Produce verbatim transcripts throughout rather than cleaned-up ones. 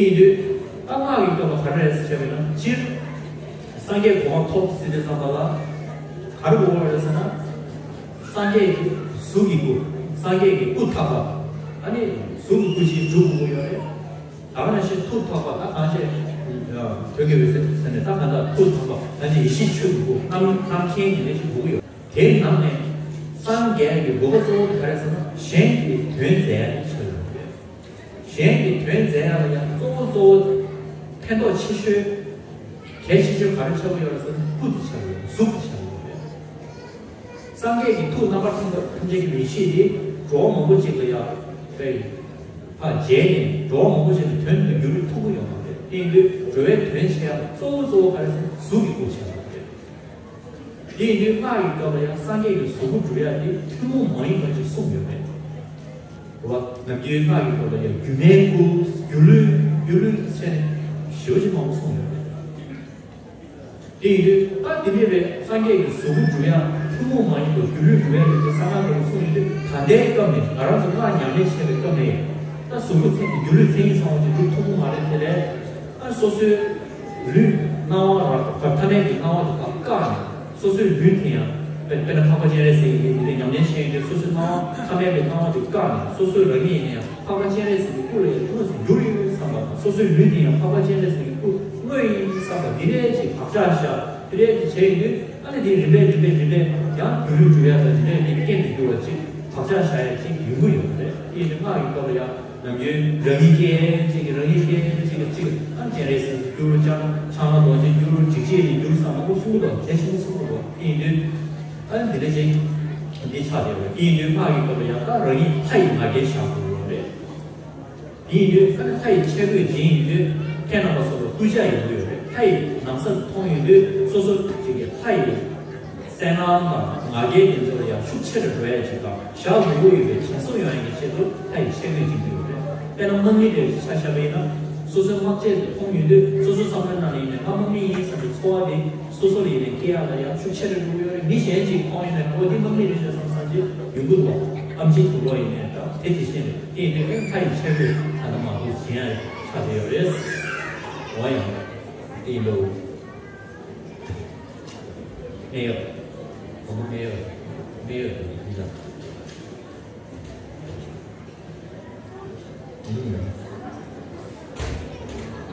ཡིན་དུས་ད་སྔགས་ཀྱི་སྐབས་ལ་ག་རེ་རེད་ཟེར་བ་ཡིན་ན། སྤྱིར་སངས་རྒྱས་གོ་འཕང་ཐོབ་ཟེར་དུས་ཙམ་པ་ལ་ག་རེ་དགོས་པ་རེད་ཟེར་ན། སངས་རྒྱས་ཀྱི་གཟུགས་ཀྱི་སྐུ། སངས་རྒྱས་ཀྱི་སྐུ་ཐག་པ། ཨ་ནི་གཟུགས་ཀྱི་སྐུ་ཅིག་སྒྲུབ་དགོས་ཀྱི་ཡོད་རེད། ད་ག་ནང་བཞིན་མཐུ་ཐག་པ། ད་གང་བྱས་དོན་གྱི་འོད་ཟེར་ཟེར་ནས། ད་གང་ལྟར་མཐུ་ཐག་པ། གང་བྱས་ཡེ་ཤེས་ཆོས་ཀྱི་སྐུ། རྣམ་རྣམ་མཁྱེན་གྱི་ལས་ཅིག་དགོས་ཀྱི་ཡོད། དེའི་ནང་ནས་སངས་རྒྱས་ཀྱི་དགོས་པ་གཙོ་བོ་དེ་ག་རེ་ཟེར་ན། གཞན་གྱི་དོན་མཛད་ཡ་དེ་ཆགས་ཡོད་རེད། གཞན་གྱི་དོན་མཛད་ཡ་ལ་ཡང་གཙོ་བོ་གཙོ་བོ་ཕན་ཐོགས་ཆེ་ཤོས་གལ་ཆེ་ཤོས་ག་རེ་ཆགས་ཀྱི་ཡོད་རེད་ཟེར་ན། སྐུ་དེ་ཆགས་ཀྱི་ཡོད་རེད། གཟུགས་དེ་ཆགས་ཀྱི་ཡོད་རེད། སངས་རྒྱས་ཀྱི་ཐུགས་རྣམ་པར་ཐམས་ཅད་ཐམས་ཅད་ཀྱི་མིང་གཞི་དེ་འགྲོ་བ་མང་པོ་ཅིག་ལ་ཡང་དཔེ་ཕར་མཇལ་ནས། འགྲོ་བ་མང་པོ་ཅིག་ལ་དོན་དུ་འགྱུར་བའི་ཐུགས་ཁུར་ཡོང་བ་རེད། དེ་ཡིན་དུས་འགྲོ་བའི་དོན་བྱེད་ཡ་གཙོ་བོ་གཙོ་བོ་ག་རེ་ཟེར་ན། གཟུགས་ཀྱི་སྐུ་ཆགས་ཡོད་རེད། དེ་ཡིན་དུས་སྔགས་ཀྱི་སྐབས་ལ་ཡང་སངས་རྒྱས་ཀྱི་གཟུགས་སྐུ་སྒྲུབ་ཡ་དེ་ཐུན་མོང་མ་ཡིན་པ་ཅིག་གསུངས་ཡོད་མེད། རེད་བ། ནམ་རྒྱུན་སྔགས་ཀྱི་སྐབས་ལ་ཡང་སྒྱུ་མའི་སྐུ། སྒྱུ་ལུས། སྒྱུ་ལུས་ཟེར་ནས་ཞེ་པོ་ཅིག་མང་པོ་གསུངས་ཡོད་མེད། དེ་ཡིན་དུས་ད་དེ་འདྲ་རེད། སངས་རྒྱས་ཀྱི་གཟུགས་སྐུ་སྒྲུབ་ཡ་ཐུན་མོང་མ་ཡིན་པའི་སྒྱུ་ལུས་སྒྲུབ་ཡ་དེ་ཚོ་གསང་སྔགས་སྐབས་ལ་གསུངས་ཡོད་དུས། ད་ལྟའི་སྐབས་ནས་ང་རང་ཚོ་སྔགས་ཉམས་ལེན་བྱེད་པའི་སྐབས་ནས་ད་གཟུགས་སྐུ་མཚན་གྱི་སྒྱུ་ལུས་མཚན་ཉིད་ཚང་བ་ཅིག་སྒྲུབ་ཐུབ་ཀྱི་མ་རེད། དེ་ལས་ད་སོ་སོའི་ལུས་སྣང་བ་རགས་པ། ཐ་མལ་གྱི་སྣང་བ་དེ་དག་བཀག་ནས། སོ་སོའི་ལུས་དེ་ཡང་དཔེ་དཔེར་ན་འཕགས་པ་སྤྱན་རས་གཟིགས་ཀྱི་ལུས་དེ་ཉམས་ལེན་བྱས་ཡོད་དུས། སོ་སོའི་སྣང་བ་ཐ་མལ་གྱི་སྣང་བ་དེ་བཀག་ནས། སོ་སོའི་རང་ཉིད་ཡིན་ན་ཡང་འཕགས་པ་སྤྱན་རས་གཟིགས་ཀྱི་སྐུ་ལ་ཡང་ཐུགས་སུ་འགྱུར་ཡོད་བསམ་པ་དང་། སོ་སོའི་ལུས་དེ་ཡང་འཕགས་པ་སྤྱན་རས་གཟིགས་ཀྱི་སྐུ་དངོས་ཡིན་བསམ་པ། འདི་འདྲའི་ཅིག་བག་ཆགས་བཞག་འདི་འདྲའི་ཅིག་བྱས་ཡོད་དུས། ཨ་ནི་དེ་རིམ་པས་རིམ་པས་རིམ་པས་ཡང་སྒྱུ་ལུས་སྒྲུབ་ཡ་དང་འདི་འདྲའི་དེ་རྐྱེན་དུ་འགྱུར་བ་ཅིག་བག་ཆགས་བཞག་ཡ་ཅིག་ཡོང་གི་ཡོད་པ་རེད། དེ་ཡིན་དུས་སྔགས་ཀྱི་སྐབས་ལ་ཡང་ནམ་རྒྱུན་རང་ཉིད་སྐད་ཅིག་གིས་རང་ཉིད་སྐད་ཅིག་གིས་ཅིག་ཨ་ནི་སྤྱན་རས་གཟིགས་སུ་འགྱུར། ཕྱག་ཕྱག་ན་རྡོ་རྗེ་འགྱུར། འཇིགས་བྱེད་དུ་འགྱུར་བསམ་པ་ཁོ་གསུང་གི་འདུག་དེ་བཞིན་གསུང་གི་འདུག་དེ་ཡིན་དུས་ཨ་ནི་འདི་འདྲ་ཅིག་འདི་ཆགས་བསྡད་པ་རེད། དེ་ཡིན་དུས་སྔགས་ཀྱི་སྐབས་ལ་ཡང་ད་རང་ཉིད་ལྷ་ཡི་ང་རྒྱལ་བཞག་དགོས་པ་རེད། དེ་ཡིན་དུས་ཨ་ནི་ལྷ་ཡི་ཆས་གོས་སྦྱིན་ཡོང་དུས་ཁྱེད་རྣམ་པ་ཚོ་ལ་སྐུལ་ལྕག་ཡོང་གི་ཡོད་རེད། ལྷ་ཡི་ན་བཟའ་མཐོང་ཡོང་དུས་སོ་སོ་ཅིག་གིས་ལྷ་ཡི་གསལ་སྣང་དང་ང་རྒྱལ་དེ་ཚོ་ལ་ཡང་ཤུགས་ཆེ་རུ་འགྲོ་ཡ་ཅིག་དང་། བཞག་མི་དགོས་ཡོད་པའི་དྲན་གསོ་ཡོང་ཡ་གི་ཆེད་དུ་ལྷ་ཡི་ཆས་གོས་སྦྱིན་གྱི་ཡོད་རེད། དཔེར་ན་དམག་མི་རེ་ཆ་བཞག་པ་ཡིན་ན། སོ་སོའི་དམག་ཆས་དེ་མཐོང་ཡོང་དུས་སོ་སོ་བསམ་བློའི་ནང་ནས་ཡིན་ནའི་ང་དམག་མི་ཡིན་བསམ་པའི་ཚོར་བ་དེ་སོ་སོ་ལ་ཡིན་ནའི་སྐྱེ་ཡ་ལ་ཡང་ཤུགས་ཆེ་རུ་འགྲོ་གི་ཡོད་རེད། མི་གཞན་ཅིག་མཐོང་ཡོང་ནའི་འོ་འདི་དམག་མི་རེད་ཤག་བསམ་བསམ་ཅིག་ཡོང་གི་འདུག་ཨེམ་ཆི་དུག་ལོག་ཡིན་ནའི་འདྲ། དེ་དེ་བཞིན་རེད། དེ་ཡིན་དུས་ཨེ་ལྷ་ཡི་ཆས་གོས་ད་ལྟ་མ་གཏོགས་གཞན་ཡང་ཆགས་བསྡད་ཡོད་རེད། འོ་ཡང་དེ་ཡིན་དུས། སྨན་གཡོག་སྨན་གཡོག་སྨན་གཡོག་དེ་ཡིན་ད།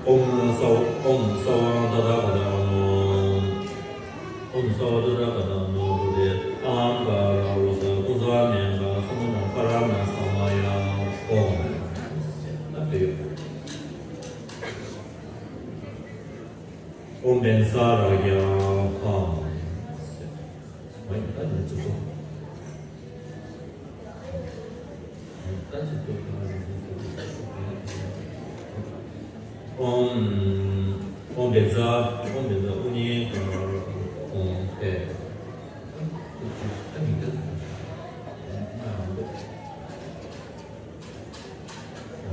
ཨོཾ་སརྦ་ཨོཾ་སརྦ་ཏ་ཐཱ་ག་ཏ་ཨོཾ། ཨོཾ་སརྦ་ཏ་ཐཱ་ག་ཏ་ཨོཾ་བོ་དྷི་ཨ་ལཾ་ཀ་ར་ཨུ་ཏ་ཀུ་ཛ་མཉྫ་ག་ས་མུདྡྷ་པ་ར་མ་ས་མ་ཡ། ཨོཾ། ད་དེ་ཡོད། ཨོཾ་བཛྲ་གྱ་ཧ། ཨོཾ་བཛྲ་གྱ་ཧ། ཨོཾ་ཨོཾ་བཛྲ་ཨོཾ་བཛྲ་ཨུ་ཉི་ཀ་ཨོཾ་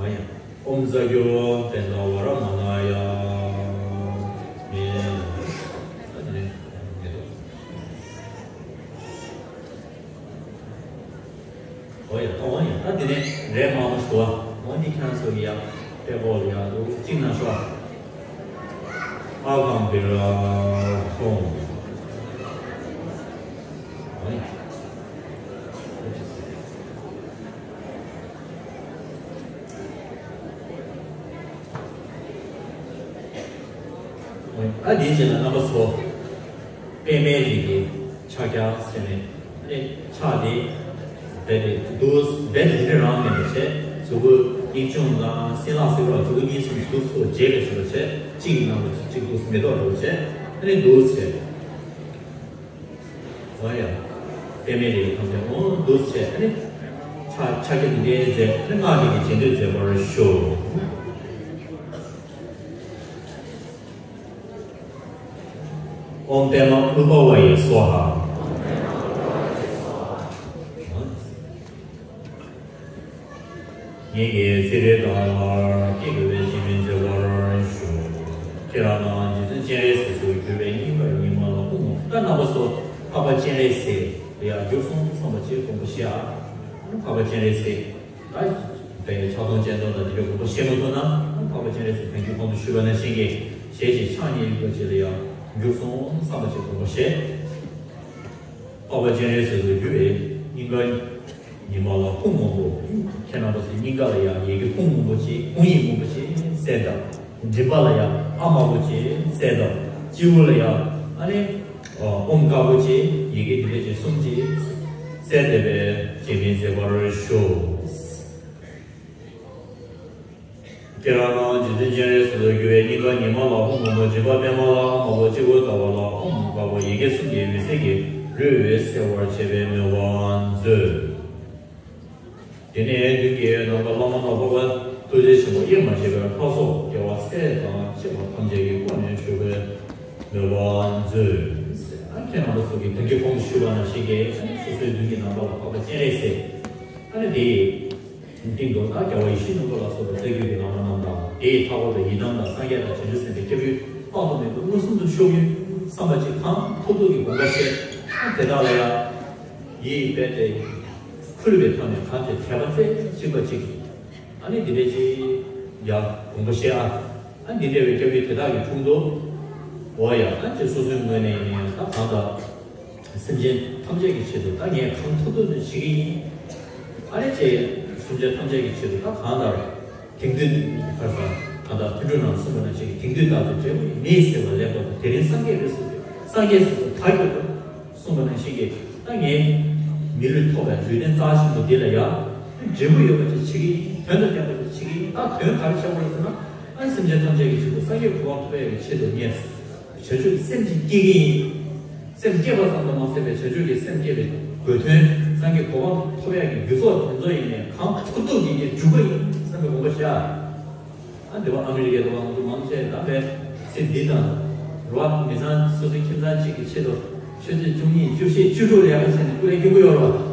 ཨེ། ཨོཾ་ཛ་གྱུར་པཎྜི་ཏ་ཝ་ར་མ་ཎཱ་ཡ། མེ། ཨོ་ཡ། ཨོ་ཡ། ད་དེ་ནས་རེད་མ་མ་ཞུ་བ། འོ་འདི་ཁྱེད་རང་ཚོ་གི་ཡ་དཔེ་བོ་ལ་ཡ་འདུག་གཅིག་ན་ཤོག་ཨ་གམ་བི་ར་ཧོམ། ཨོ་ཡ། ཨ་དེའི་རྗེས་ལ་རྣམ་པ་ཚོ་པདྨའི་རིགས་ཀྱི་ཕྱག་རྒྱ་ཟེར་ནས་ཨ་ནི་ཕྱག་དེ་རྦད་དེ་འདུག་རྦད་དེ་འདི་འདྲ་རང་མེད་པ་བྱས། གཟུགས་པོ་ཡིག་ཆུང་དང་སྲིན་ལག་ཟེར་བ་གཟུགས་པོ་གཉིས་གསུམ་འདུག་སོ་བྱས་པའི་ཚུལ་ལ་བྱས། གཅིག་གི་ནང་དུ་གཅིག་འདུག་མེ་ཏོག་འདྲ་བོ་བྱས། ཨ་ནི་འདུག་ཟེར། ཨོ་ཡ། པདྨའི་རིགས་ཐམས་ཅད་འོ་འདུག་བྱས། ཨ་ནི་ཕྱག་ཕྱག་རྒྱ་འདི་འདྲའི་མཛད། ཨ་ནི་སྔགས་འདི་གི་རྗེས་ཟློས་མཛད་པར་ཞུ། ཨོཾ་པདྨ་ཨུཏྤལ་ཝ་ཡེ་སྭཱ་ཧཱ། ངེད་ཀྱི་ཚེ་རིལ་དང་ལྷར་བསྐྱེད་དགོས་པའི་རྗེས་མི་མཛད་པར་ཞུ། ཁྱེད་རང་ལ་རྗེ་བཙུན་སྤྱན་རས་གཟིགས་སུ་གྱུར་པའི་སྙིང་གར་ཉི་མ་ལ་སྐུ་ངོ་། ད་རྣམ་པ་ཚོ་འཕགས་པ་སྤྱན་རས་གཟིགས་ལ་ཡར་གྱུར་སོང་བསམ་པ་ཅིག་དགོངས་པ་བཞེས་ཨ། འཕགས་པ་སྤྱན་རས་གཟིགས་ད་ པའི་ཕྱག་སྟོང་སྤྱན་སྟོང་དང་དེ་འདྲའི་དགོངས་པ་བཞེས་མ་ཐུབ་ན། འཕགས་པ་སྤྱན་རས་གཟིགས་གང་གི་གོང་དུ་ཞུས་པ་ནང་བཞིན་གྱི་ཞལ་ཞིག་ཕྱག་གཉིས་ཡོད་པ་ཅིག་ལ་ཡང་འགྱུར་སོང་བསམ་པ་ཅིག་དགོངས་པ་བཞེས། འཕགས་པ་སྤྱན་རས་གཟིགས་སུ་གྱུར་པའི་སྙིང་ག་ཉི་མ་ལ་ཧཱུྃ་མང་པོ། ཁྱེད་རྣམ་པ་ཚོའི་སྙིང་ག་ལ་ཡང་ཡི་གེ་ཧཱུྃ་མང་པོ་ཅིག་ཧཱུྃ་ཡིག་མང་པོ་ཅིག་གསལ་དང་། མགྲིན་པ་ལ་ཡང་ཨ་མང་པོ་ཅིག་གསལ་དང་། སྤྱི་བོ་ལ་ཡང་ཨ་ནི་ཨོཾ་དཀར་པོ་ཅིག་ཡི་གེ་འདི་འདྲ་ཅིག་གསུམ་ཅིག་གསལ་བསྡད་པའི་རྗེས་མི་མཛད་པར་ཞུ། ཁྱེད་རང་རང་རྗེ་བཙུན་སྤྱན་རས་གཟིགས་སུ་གྱུར་པའི་སྙིང་ག་ཉི་མ་ལ་ཧཱུྃ་མང་པོ། མགྲིན་པ་པདྨ་ལ་ཨ་མང་པོ། སྤྱི་བོ་ཟླ་བ་ལ་ཨོཾ་དཀར་པོ། ཡི་གེ་གསུམ་གྱི་འོད་ཟེར་གྱིས་རོལ་འོད་གསལ་བར་བྱེད་པའི་མོས་པ་མཛོད། དེ་ནས་མདུན་གྱི་ནམ་མཁའ་ལྷ་མོ་དང་འཕགས་པ་ཐུགས་རྗེ་ཆེན་པོ་དབྱེར་མ་ཕྱེད་པའི་ལྷ་ཚོགས་རྒྱལ་བ་སྲས་དང་བཅས་པ་ཐམས་ཅད་ཀྱིས་བསྐོར་ནས་བཞུགས་པའི་མོས་པ་མཛོད། ཨ་ཁྱེད་རྣམ་པ་ཚོ་གིས་ད་གིན་གོང་དུ་ཞུས་པ་ནང་བཞིན་གྱི་སོ་སོའི་མདུན་གྱི་ནམ་མཁའ་ལ་འཕགས་པ་སྤྱན་རས་གཟིགས། ཨ་ནི་དེ་སྟེང་དུ་ད་རྒྱལ་བ་ཡིད་བཞིན་ནོར་བུ་ལ་སོགས་པའི་རྩ་བརྒྱུད་ཀྱི་བླ་མ་རྣམས་དང་། དེའི་མཐའ་འཁོར་དུ་ཡི་དམ་དང་སངས་རྒྱས་དང་བྱང་ཆུབ་སེམས་དཔའི་སྐྱབས་ཡུལ་དཔག་ཏུ་མེད་པ་མངོན་སུམ་དུ་ཤོག་ཡུལ་བསམ་པ་ཅིག་གང་ཐུབ་ཐུབ་ཀྱིས་དགོངས་པ་བཞེས། ཨ་དེ་དག་ལ་ཡང་ཡིད་དཔྱད་དེ་ཁུར་བའི་ཐོག་ནས་གང་དེ་དད་པ་རྩེ་གཅིག་པ་ཅིག་ཨ་ནི་འདི་འདྲ་ཅིག་ཡ་དགོངས་པ་བཞེས་ཨ། ཨ་འདི་འདྲ་བའི་སྐྱབས་ཡུལ་དེ་དག་གི་དྲུང་དུ། འོ་ཡ། ཨ་ཅེ་སོ་སོའི་ངོས་ནས་ཡིན་ན་ད་གང་ལྟར་སེམས་ཅན་ཐམས་ཅད་ཀྱི་ཆེད་དུ་ད་ངས་གང་ཐུབ་ཐུབ་ཏུ་བྱེད་ཀྱི་ཡིན། ཨ་ནི་ཅེ་སེམས་ཅན་ཐམས་ཅད་ཀྱི་ཆེད་དུ་ད་གང་ལྟར་དེང་དུས་ཁར་སང་གང་ལྟར་དུད་འགྲོ་རྣམས་གསུངས་པ་ནང་བཞིན་གྱི་དེང་དུས་བདག་ཏུ་འབྲས་བུ་མེད་ཟེར་བ་ལེགས་པར་དུ་དེ་རིང་སངས་རྒྱས་རེད་ཟེར་ཏེ་སངས་རྒྱས་ཟེར་བ་ད་གྱུར་ཏོ། གསུངས་པ་ནང་བཞིན་གྱི་ད་ངས་མི་ལུས་ཐོབ་པའི་ལུས་རྟེན་རྩ་ཆེན་པོ་འདི་ལ་ཡང་འབྲས་བུ་ཡོད་པ་ཅིག་བྱེད་ཀྱི་ཡིན། དོན་དང་ལྡན་པ་ཅིག་བྱེད་ཀྱི་ཡིན། ད་དོན་ག་རེ་བྱེད་དགོས་རེད་ཟེར་ན། ཨ་སེམས་ཅན་ཐམས་ཅད་ཀྱི་ཆེད་དུ་སངས་རྒྱས་གོ་འཕང་ཐོབ་ཡག་གི་ཆེད་དུ་ངས་བྱང་ཆུབ་ཀྱི་སེམས་ཅིག་སྐྱེ་གི་ཡིན། སེམས་བསྐྱེད་པ་ཙམ་དུ་མ་ཟད་པའི་བྱང་ཆུབ་ཀྱི་སེམས་བསྐྱེད་པའི་དགོས་དོན། སངས་རྒྱས་གོ་འཕང་ཐོབ་ཡག་གི་རྒྱུ་ཚོགས་དེ་ཚོ་ཡིན་ནས་གང་ཐུབ་ཐུབ་ཀྱིས་ངས་འཇུག་གི་ཡིན་བསམ་པའི་དགོངས་པ་བཞེས། ཨ་འདི་བ་ཨ་མི་རི་ཀའི་འདི་བ་ང་ཚོ་མང་ཆེ་ད་བས་ཚེ་འདི་དང་རོ་མི་ཚང་སོ་སོའི་ཁྱིམ་ཚང་གཅིག་གི་ཆེད་དུ་ཆུ་ཚོད་བཅུ་གཉིས་བཅུ་བཞི་བཅུ་དྲུག་ལས་ཀ་བྱས་ནས་སྐུ་ལས་སྐྱོན་གྱི་ཡོད་རེད་བ།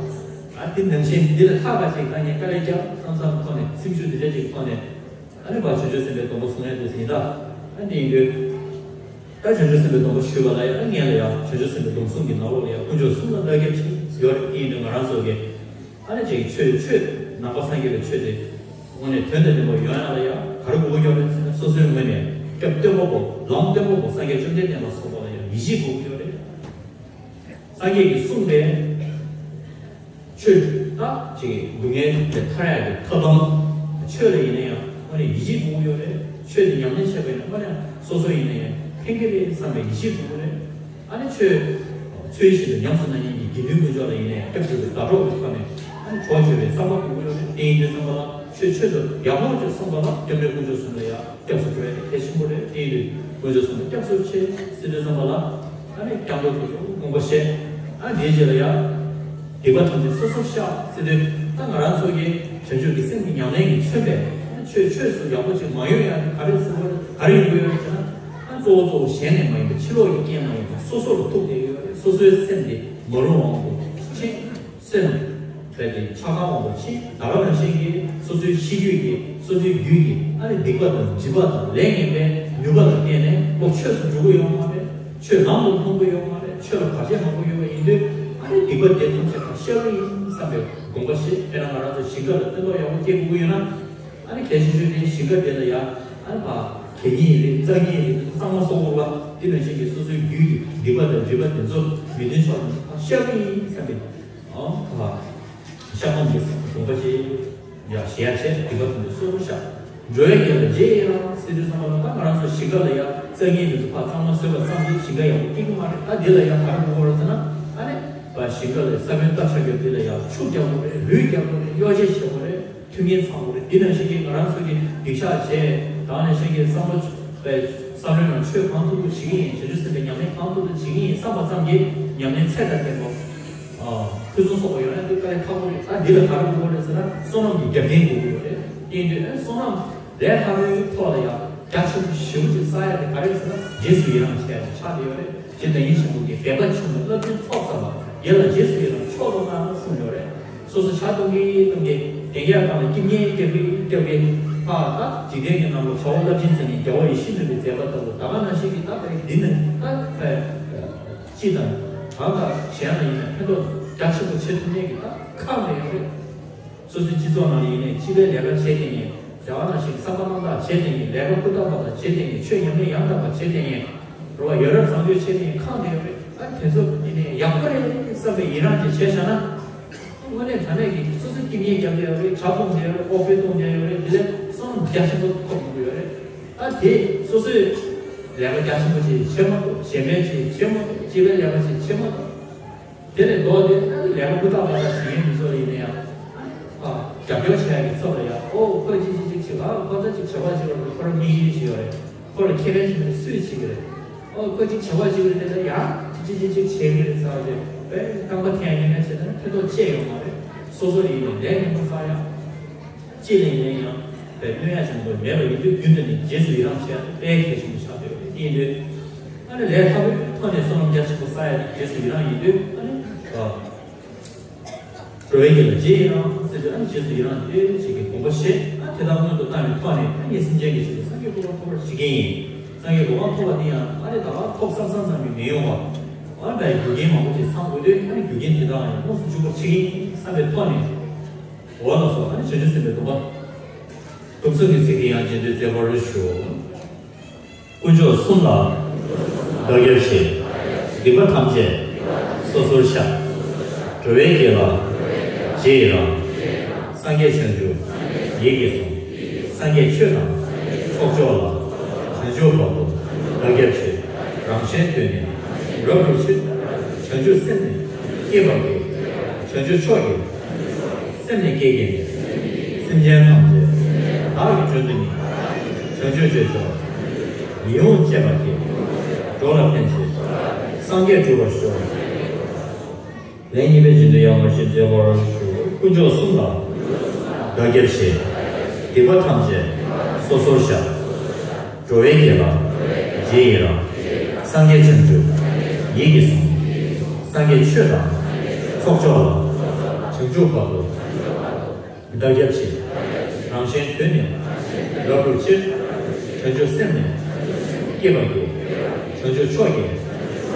ཨ་འདི་ནང་བཞིན་འདི་ལ་ལྷག་པ་ཞིག་ད་ངས་དཀའ་ལས་བརྒྱབ་བསམ་བསམ་ཐོག་ནས་སེམས་ཤུགས་འདི་འདྲ་ཅིག་ཐོག་ནས་ཨ་ནི་བ་ཆོས་ཆོས་ཟིན་པའི་སྡོམ་པ་སྲུང་ཡས་འདུག་ཟིན་ད། ཨ་འདི་ཡིན་དུས་ད་ཆོས་ཆོས་ཟིན་པའི་སྡོམ་པ་ཞུས་པ་ལ་ཡང་ཨ་ངས་ལ་ཡང་ཆོས་ཆོས་ཟིན་པའི་སྡོམ་གསུམ་གྱི་ནང་ལོགས་ལ་ཡང་དཀོན་མཆོག་གསུམ་ལ་བདག་སྐྱབས་ཆེ་ཡོད་རེད། ཨ་ཡིན་དུས་ང་རང་ཚོ་གི་ཨ་ནི་ཅིག་ཆོས་ཆོས་ནང་པ་སངས་རྒྱས་པའི་ཆོས་དེ་དངོས་གནས་དོན་དང་ལྡན་པ་ཡོང་ཡ་ལ་ཡང་ག་རེ་དགོས་ཀྱི་ཡོད་རེད་ཟེར་ན། སོ་སོའི་ངོས་ནས་སྐྱབས་སྟོན་པ་པོ་ལམ་སྟོན་པ་པོ་སངས་རྒྱས་བཅོམ་ལྡན་འདས་ལ་སོགས་པ་ལ་ཡང་ཡིད་ཆེས་དགོས་ཀྱི་ཡོད་རེད། སངས་རྒྱས་ཀྱིས་གསུངས་པའི་ཆོས་དག་ཅིག་སྡུག་བསྔལ་དེ་ཐར་ཡ་གི་ཐབས་ལམ། ཆོས་ལ་ཡིན་ན་ཡང་དངོས་གནས་ཡིད་ཆེས་དགོས་ཀྱི་ཡོད་རེད། ཆོས་དེ་ཉམས་ལེན་བྱས་པ་ཡིན་ན་དངོས་གནས་སོ་སོ་ཡིན་ན་ཡང་ཕན་གྱི་རེད་བསམ་པའི་ཡིད་ཆེས་དགོས་ཀྱི་རེད། ཨ་ནི་ཆོས་འཚོལ་ཞིང་དུ་ཉམས་སུ་གནང་མཁན་གྱི་དགེ་འདུན་དཀོན་མཆོག་ལ་ཡིན་ནའི་སྐྱབས་སུ་ཟླ་གྲོགས་ཀྱི་ཐོག་ནས་ཨ་ནི་གྲོགས་བྱོས་པའི་བསམ་པ་དགོས་ཀྱི་ཡོད་རེད། དེ་ཡིན་དུས་ཙམ་པ་ལ་ཆོས་ཆོས་དུ་ཡག་པོ་ཅིག་གསུངས་པ་ལ་སྐྱབས་གནས་དཀོན་མཆོག་གསུམ་ལ་ཡང་སྐྱབས་སུ་འགྲོ་ཡ་དེ་གལ་ཆེན་པོ་རེད། དེ་ཡིན་དུས་དཀོན་མཆོག་གསུམ་ལ་སྐྱབས་སུ་མཆི་ཟེར་དུས་ཙམ་པ་ལ་ཨ་ནི་སྐྱབས་འགྲོ་དེ་ཚོ་དགོངས་པ་བཞེས། ཨ་དེའི་རྗེས་ལ་ཡང་སྡིག་པ་ཐམས་ཅད་སོ་སོར་བཤགས་ཟེར་དུས་ད་ང་རང་ཚོ་གི་བྱང་ཆུབ་ཀྱི་སེམས་ཀྱི་ཉམས་ལེན་གྱིས་མཚོན་པའི་ཆོས་ཆོས་སུ་ཡག་པོ་ཅིག་མ་ཡོང་ཡ་དེ་ག་རེ་ཟེར་བ་ག་རེ་ཡོང་གི་ཡོད་རེད་ཟེར་ན། ཨ་གཙོ་བོ་གཙོ་བོ་གཞན་ནས་མ་ཡིན་པ་ཕྱི་ལོགས་ཀྱི་རྐྱེན་མ་ཡིན་པ་སོ་སོ་ལ་ཐུག་བསྡད་ཡོད་རེད། སོ་སོའི་སེམས་དེ་མ་རུངས་དབང་དུ་ཕྱིན། སེམས་དཔེ་དེ་ཆགས་སྡང་དབང་དུ་ཕྱིན། ད་ག་ནང་བཞིན་གྱི་སོ་སོའི་གཤིས་རྒྱུད་ཀྱི་སོ་སོའི་རྒྱུད་ཀྱི་ཨ་ནི་སྡིག་པ་དང་སྒྲིབ་པ་དང་ལས་ངན་པའི་ནུས་པ་ལ་བརྟེན་ནས་ཁོ་ཆོས་སུ་འགྲོ་གི་ཡོད་མ་རེད། ཆོས་ལམ་དུ་ལྷོང་གི་ཡོད་མ་རེད། ཆོས་ལ་བར་ཆད་མང་པོ་ཡོད་པ་ཡིན་དུས་ཨ་ནི་སྡིག་པ་དེ་ཐམས་ཅད་ཕར་བཤགས་ཀྱི་ཡིན་བསམ་པའི་དགོངས་པ་བཞེས། དཔེར་ན་ང་རང་ཚོ་ཞིང་ཁ་ལ་སྟོན་ཐོག་ཡག་པོ་སྐྱེ་དགོས་ཀྱི་ཡོད་ན། ཨ་ནི་གལ་ཆེ་ཤོས་དེ་ཞིང་ཁ་དེ་ལ་ཡ་ཨ་ནི་ཕར་གད་སྙིགས་རེད། རྩྭ་སྙིགས་རེད། གཙང་མ་བཟོ་དགོས་པ་དེ་ནང་བཞིན་གྱི་སོ་སོའི་རྒྱུད་ཀྱི་སྡིག་པ་དང་སྒྲིབ་པ་དེ་ཚོ་མི་མཐུན་ཕྱོགས་ནས་ཕར་བཤགས་ཀྱི་ཡིན་བསམ་པའི་ཨ་ཕར་བཤགས་སྡོམ་གྱི་དགོངས་པ་བཞེས། ཡ་ཞེས་ཡ་བྱས་སྡིག་པ་ཐམས་ཅད་སོ་སོར་བཤགས། འགྲོ་བའི་དགེ་ལ་རྗེས་ཡི་རང་ཟེར་དུས་ཙམ་པ་ལ་ད་ང་རང་ཚོ་ཞིང་ཁ་ལ་ཡ་རྩྭ་སྙིགས་དེ་ཚོ་ཕར་གཙང་མ་བཟོས་པ་ཙམ་གྱིས་ཞིང་ཁ་ཡག་པོ་སྐྱེ་གི་མ་རེད། ད་འདི་ལ་ཡ་ག་རེ་དགོས་རེད་ཟེར་ན། ཨ་ནི་ཕར་ཞིང་ཁ་ལ་ས་བོན་བཏབ་བཞག་རྒྱུ་དེ་ལ་ཡ་ཆུ་རྒྱག་དགོས་རེད། ལུད་རྒྱག་དགོས་རེད། གཡོ་བྱེད་བྱེད་དགོས་རེད། མཐུན་རྐྱེན་ཚང་དགོས་རེད། འདི་ནང་བཞིན་གྱི་ང་རང་ཚོ་གི་སྡིག་བཤགས་བྱས། ད་ནང་བཞིན་གྱི་བསམ་བློ་བས་བསམ་བློའི་ནང་ཆོས་གང་ཐུབ་ཐུབ་བྱེད་ཀྱི་ཡིན། བྱང་ཆུབ་སེམས་དཔའི་ཉམས་ལེན་གང་ཐུབ་ཐུབ་བྱེད་ཀྱི་ཡིན་བསམ་པ་ཙམ་གྱིས་ཉམས་ལེན་ཚད་དང་ལྡན་པ། ཨ་ཕུན་སུམ་ཚོགས་པ་ཡོང་ཡ་དེ་དཀའ་ལས་ཁག་པོ་རེད། ད་འདི་ལ་ག་རེ་དགོས་རེད་ཟེར་ན་བསོད་ནམས་ཀྱི་རྒྱབ་རྟེན་དགོས་ཀྱི་ཡོད་རེད། དེ་ཡིན་དུས་ཨེ་བསོད་ནམས་ལས་སླ་པོའི་ཐོག་ལ་ཡང་རྒྱ་ཆེན་པོ་ཞེ་པོ་ཅིག་བསགས་ཡ་དེ་ག་རེ་ཟེར་ན་རྗེས་སུ་ཡི་རང་བྱེད་ཡ་དེ་ཆགས་བསྡད་ཡོད་རེད། རྗེ་བདག་ཉིད་ཆེན་པོ་གིས་འབད་པ་ཆུང་ངུས་རླབས་ཆེན་ཚོགས་བསགས་པ། དེ་ལ་རྗེས་སུ་ཡི་རང་མཆོག་ཏུ་གནང་གསུངས་ཡོད་རེད། སོ་སོ་ཇ་བཏུང་གིན་བཏུང་གིན་གན་རྐྱལ་སྒང་ལ་སྐྱིབས་ཉེས་བརྒྱབ་གིན་བརྒྱབ་གིན་ཕར་ད་འཇིག་རྟེན་གྱི་ནང་ལ་བྱ་བ་རླབས་ཆེན་བྱེད་མཁན་རྒྱལ་བ་ཡིད་བཞིན་ནོར་བུའི་མཛད་པ་ལྟ་བུ། ད་ག་ནང་བཞིན་གྱི་ད་བས་འདི་ནི་ད་བས་སྤྱི་དང་གང་དང་གཞན་ལ་ཡིན་ན་ཕན་ཐོགས་རྒྱ་ཆེན་པོ་བྱེད་ཐུབ་མཁན་གྱི་ད་ཁག་མེད་ཡོད་རེད། སོ་སོའི་སྤྱི་ཚོགས་ནང་ལ་ཡིན་ནའི་སྤྱི་པའི་ལས་ཀ་བྱེད་བསྡད་མཁན། བྱ་བ་ནང་བཞིན་བསམ་པ་རྣམ་དག་བྱེད་བསྡད་མཁན། ལས་ཀ་ཧུར་ཐག་པ་དང་བྱེད་བསྡད་མཁན། ཆོས་ཉམས་ལེན་ཡང་དག་པ་བྱེད་བསྡད་མཁན། རེད་བ། ཡ་རབས་བཟང་སྤྱོད་བྱེད་བསྡད་མཁན་གང་དེ་ཡོད་རེད། ཨ་དེ་ཚོ་ཡིན་ནའི་ཡག་པོ་རེད་བསམ་པའི་ཡི་རངས་ཅིག་བྱས་བཞག་ན། དངོས་གནས་དྲང་གནས་ཀྱི་སོ་སོའི་རྐྱེན་ངན་རྒྱབ་བསྡད་ཡོད་རེད། གྲྭ་སྐོམ་བསྡད་ཡོད་རེད། ཨོ་ཕེ་གཏོང་བསྡད་ཡོད་རེད། དེ་ལས་བསམ་བློ་རྒྱ་ཆེན་པོ་ཐོབ་དགོས་ཡོད་རེད། ཨ་དེ་སོ་སོས་ལས་ཀ་རྒྱ་ཆེན་པོ་ཅིག་བྱེད་མ་ཐུབ། གཞན་ཕན་ཅིག་བྱེད་མ་ཐུབ། སྤྱི་པའི་ལས་ཀ་ཅིག་བྱེད་མ་ཐུབ། དེ་ལས་ལྡོག་སྟེ་ཨ་ནི་ལས་ཀ་ཧུར་ཐག་པ་དང་བྱེད་མཁན་མི་ཚོ་ཡིན་ན་ཡང་། ཨ་རྒྱབ་སྐྱོར་བྱེད་ཡག་གི་ཚབ་ལ་ཡང་། ཨོ་ཁོས་ཅིག་ཅིག་ཅིག་བྱེད་པ། ཁོ་ད་ཅིག་བྱེད་པ་ཅིག་ཡོད་རེད། ཁོ་རང་མིག་དབྱེ་བྱེད་ཡོད་རེད། ཁོ་ལ་ཁེ་ཕན་བྱེད་མཁན་སུས་བྱེད་ཀྱི་རེད། ཨོ་ཁོས་ཅིག་བྱེད་པ་ཅིག་རེད། དེ་ལ་ཡང་ཅིག་ཅིག་ཅིག་བྱེད་ཀྱི་རེད་ཟེར་བ་ཅིག་དཔེ་རྐང་པ་འཐེན་ཡག་ཉེན་ཁ་ཆེ་ན་ཕན་ཐོགས་ཅི་ཡོང་མ་རེད། སོ་སོ་ཡིན་ནའི་ལས་ཉམས་པོ་བསགས་ཡག་ཅི་ལས་ཡིན་ན་ཡང་དཔེ་གནོད་ཡག་ཅིག་མ་གཏོགས་མེད་པ་ཡིན་དུས། རྒྱུན་དུ་ནི་རྗེས་སུ་ཡི་རང་བྱེད་ཡག་དེ་དཔེ་གལ་ཆེན་པོ་ཆགས་ཡོད་རེད། དེ་ཡིན་དུས་ཨ་ནི་ལས་སླ་པོའི་ཐོག་ནས་བསོད་ནམས་རྒྱ་ཆེན་པོ་བསགས་ཡག་དེ་རྗེས་སུ་ཡི་རང་ཡིན་དུས། ཨ་ནི་ཨ། འགྲོ་བའི་དགེ་ལ་རྗེས་ཡི་རང་ཟེར་དུས། ཨ་ནི་རྗེས་སུ་ཡི་རང་ཡིན་དུས་ཅིག་གི་དགོངས་པ་བཞེས། ཨ་དེ་དག་སྔོན་དུ་བཏང་བའི་ཐོག་ནས། ཨ་ངས་སེམས་ཅན་གྱི་ཆེད་དུ་སངས་རྒྱས་གོ་འཕང་ཐོབ་པར་བྱེད་ཀྱི་ཡིན། སངས་རྒྱས་གོ་འཕང་ཐོབ་པ་དེ་ཡང་ཨ་ནི་ད་ག་ཐོབ་བསམ་བསམ་ཙམ་གྱིས་མི་ཡོང་བ། ཨ་ནི་ད་རྒྱུ་རྐྱེན་མང་པོ་ཅིག་ཚང་དགོས་དུས། ཨ་ནི་རྒྱུ་རྐྱེན་དེ་དག་ཡང་ཡོངས་སུ་འཇུག་པར་བྱེད་ཀྱི་ཡིན་བསམ་པའི་ཐོག་ནས། འོ་ལགས་སོ། ཨ་ནི་བྱང་ཆུབ་སེམས་དཔའི་སྡོམ་པ། ཐུགས་གསོ་གི་ཚིག་དེ་ཡང་རྗེས་ཟློས་མཛད་པར་ཞུ། དཀོན་མཆོག་གསུམ་ལ་བདག་སྐྱབས་མཆི། སྡིག་པ་ཐམས་ཅད་སོ་སོར་བཤགས། འགྲོ་བའི་དགེ་ལ་རྗེས་ཡི་རང་། སངས་རྒྱས་བྱང་ཆུབ་ཡིད་ཀྱིས་བཟུང་། སངས་རྒྱས་ཆོས་དང་ཚོགས་མཆོག་ལ། བྱང་ཆུབ་བར་དུ་བདག་སྐྱབས་མཆི། རང་གཞན་དོན་ནི་རབ་བསྒྲུབ་ཕྱིར། བྱང་ཆུབ་སེམས་ནི་བསྐྱེད་པར་བགྱི། བྱང་ཆུབ་མཆོག་གི་སེམས་ནི་བསྐྱེད་བགྱིས་ནས། སེམས་ཅན་ཐམས་ཅད་བདག་གིས་བསྒྲུབ་ནུས་ནི། བྱང་ཆུབ་སྤྱོད་མཆོག་ཡིད་འོང་སྤྱད་པར་བགྱི། འགྲོ་ལ་ཕན་ཕྱིར་སངས་རྒྱས་འགྲུབ་པར་ཤོག། ལན་གཉིས་པའི་རྗེས་ཟློས་ཡང་མར་ཞུ་མཛད་པར་ཞུ། དཀོན་མཆོག་གསུམ་ལ་བདག་སྐྱབས་མཆི། སྡིག་པ་ཐམས་ཅད་སོ་སོར་བཤགས། འགྲོ་བའི་དགེ་ལ་རྗེས་ཡི་རང་། སངས་རྒྱས་བྱང་ཆུབ་ཡིད་ཀྱིས་བཟུང་། སངས་རྒྱས་ཆོས་དང་ཚོགས་མཆོག་ལ། བྱང་ཆུབ་བར་དུ་བདག་སྐྱབས་མཆི། རང་གཞན་དོན་ནི་རབ་བསྒྲུབ་ཕྱིར། བྱང་ཆུབ་སེམས་ནི་བསྐྱེད་པར་བགྱི། བྱང་ཆུབ་མཆོག་གི་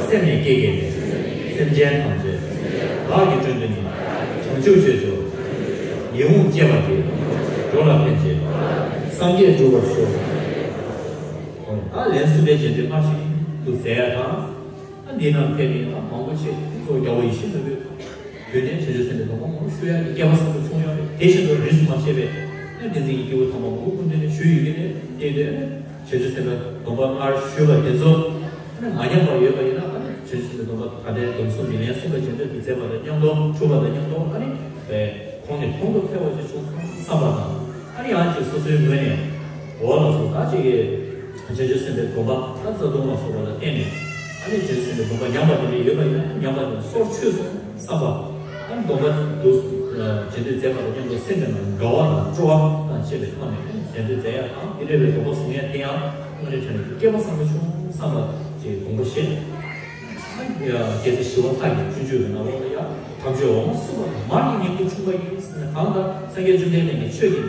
སེམས་ནི་བསྐྱེད་བགྱིས་ནས། སེམས་ཅན་ཐམས་ཅད་བདག་གིས་བསྒྲུབ་ནུས་ནི། བྱང་ཆུབ་སྤྱོད་མཆོག་ཡིད་འོང་སྤྱད་པར་བགྱི། འགྲོ་ལ་ཕན་ཕྱིར་སངས་རྒྱས་འགྲུབ་པར་ཤོག། ད་ལན་གསུམ་པའི་རྗེས་ཟློས་སྔར་བཞིན་དུ་མཛད་ཡག་དང་། ཨ་འདི་ནང་ཕེབས་མཁན་ཡང་མང་པོ་ཆེ། གཙོ་བོ་རྒྱལ་བ་ཡིད་བཞིན་ནོར་བུའི་མདུན་ནས་བྱང་ཆུབ་སེམས་དཔའི་སྡོམ་པ་མང་པོ་ཞུ་ཡག་གི་སྐལ་བ་བཟང་པོ་བྱུང་ཡོད་རེད། དེ་བཞིན་དུ་རིས་སུ་མ་ཆད་པའི་ཨ་བསྟན་འཛིན་གྱི་སྐྱེས་བུ་དམ་པ་མང་པོ་སྐུ་མདུན་ནས་ཞུས་ཡོད་ཀྱི་རེད། དེ་དུས་བྱང་ཆུབ་སེམས་དཔའི་སྡོམ་པ་སྔར་ཞུས་པ་དེ་ཚོ་ཨ་ནི་མ་ཉམས་པར་ཡོད་པ་ཡིན་ན། ཨ་ནི་བྱང་ཆུབ་སེམས་དཔའི་སྡོམ་པ་ད་ལྟའི་སྡོམ་གསུམ་ཉིན་ལན་གསུམ་པ་རྗེས་ཟློས་དེ་མཛད་པ་དང་མཉམ་དུ། གྲུབ་པ་དང་མཉམ་དུ། ཨ་ནི་གོང་ནས་གོང་དུ་འཕེལ་བ་ཅིག་བྱུང་བསམ་པ་དང་། ཨ་ནི་ཡང་ཅིག་སོ་སོའི་ངོས་ནས། འོ་ལགས་སོ། ད་ཅིག་གིས་བྱང་ཆུབ་སེམས་དཔའི་སྡོམ་པ་ད་རྩ་ལྟུང་ལ་སོགས་པ་ལ་བརྟེན་ནས། ཨ་ནི་བྱང་ཆུབ་སེམས་དཔའི་སྡོམ་པ་ཉམས་པ་དེ་འདྲ་ཡོད་པ་ཡིན་ན། ཉམས་པ་དེ་སོར་ཆུད་སོང་བསམ་པ། ཨ་ནི་སྡོམ་པ་དུ་རྗེས་ཟློས་མཛད་པ་དང་མཉམ་དུ་སེམས་ཀྱི་ནང་དགའ་བ་དང་སྤྲོ་བ་དང་བཅས་པའི་ཐོག་ནས་རྗེས་ཟློས་མཛད་ཡག་དང་། དེ་འདྲ་བའི་སྡོམ་པ་བཟུང་ཡག་དེ་ཡང་དངོས་གནས་དྲང་གནས་ཀྱི་སྐལ་བ་བཟང་པོ་བྱུང་བསམ་པ་ཅིག་དགོངས་པ་བཞེས། རྒྱལ་སྲས་ཞི་བ་ལྷ་ཡི་སྤྱོད་འཇུག་གི་ནང་ལོགས་ལ་ཡང་། དམ་ཆོས་འོ་མ་བསྲུབས་པ་དང་། མར་གྱི་ངན་སྐུལ་ཕྱུང་བ་ཡིན་ཟེར་ནས། གང་ལྟར་སངས་རྒྱས་བཅོམ་ལྡན་འདས་ཀྱི་ཆོས་ཀྱི་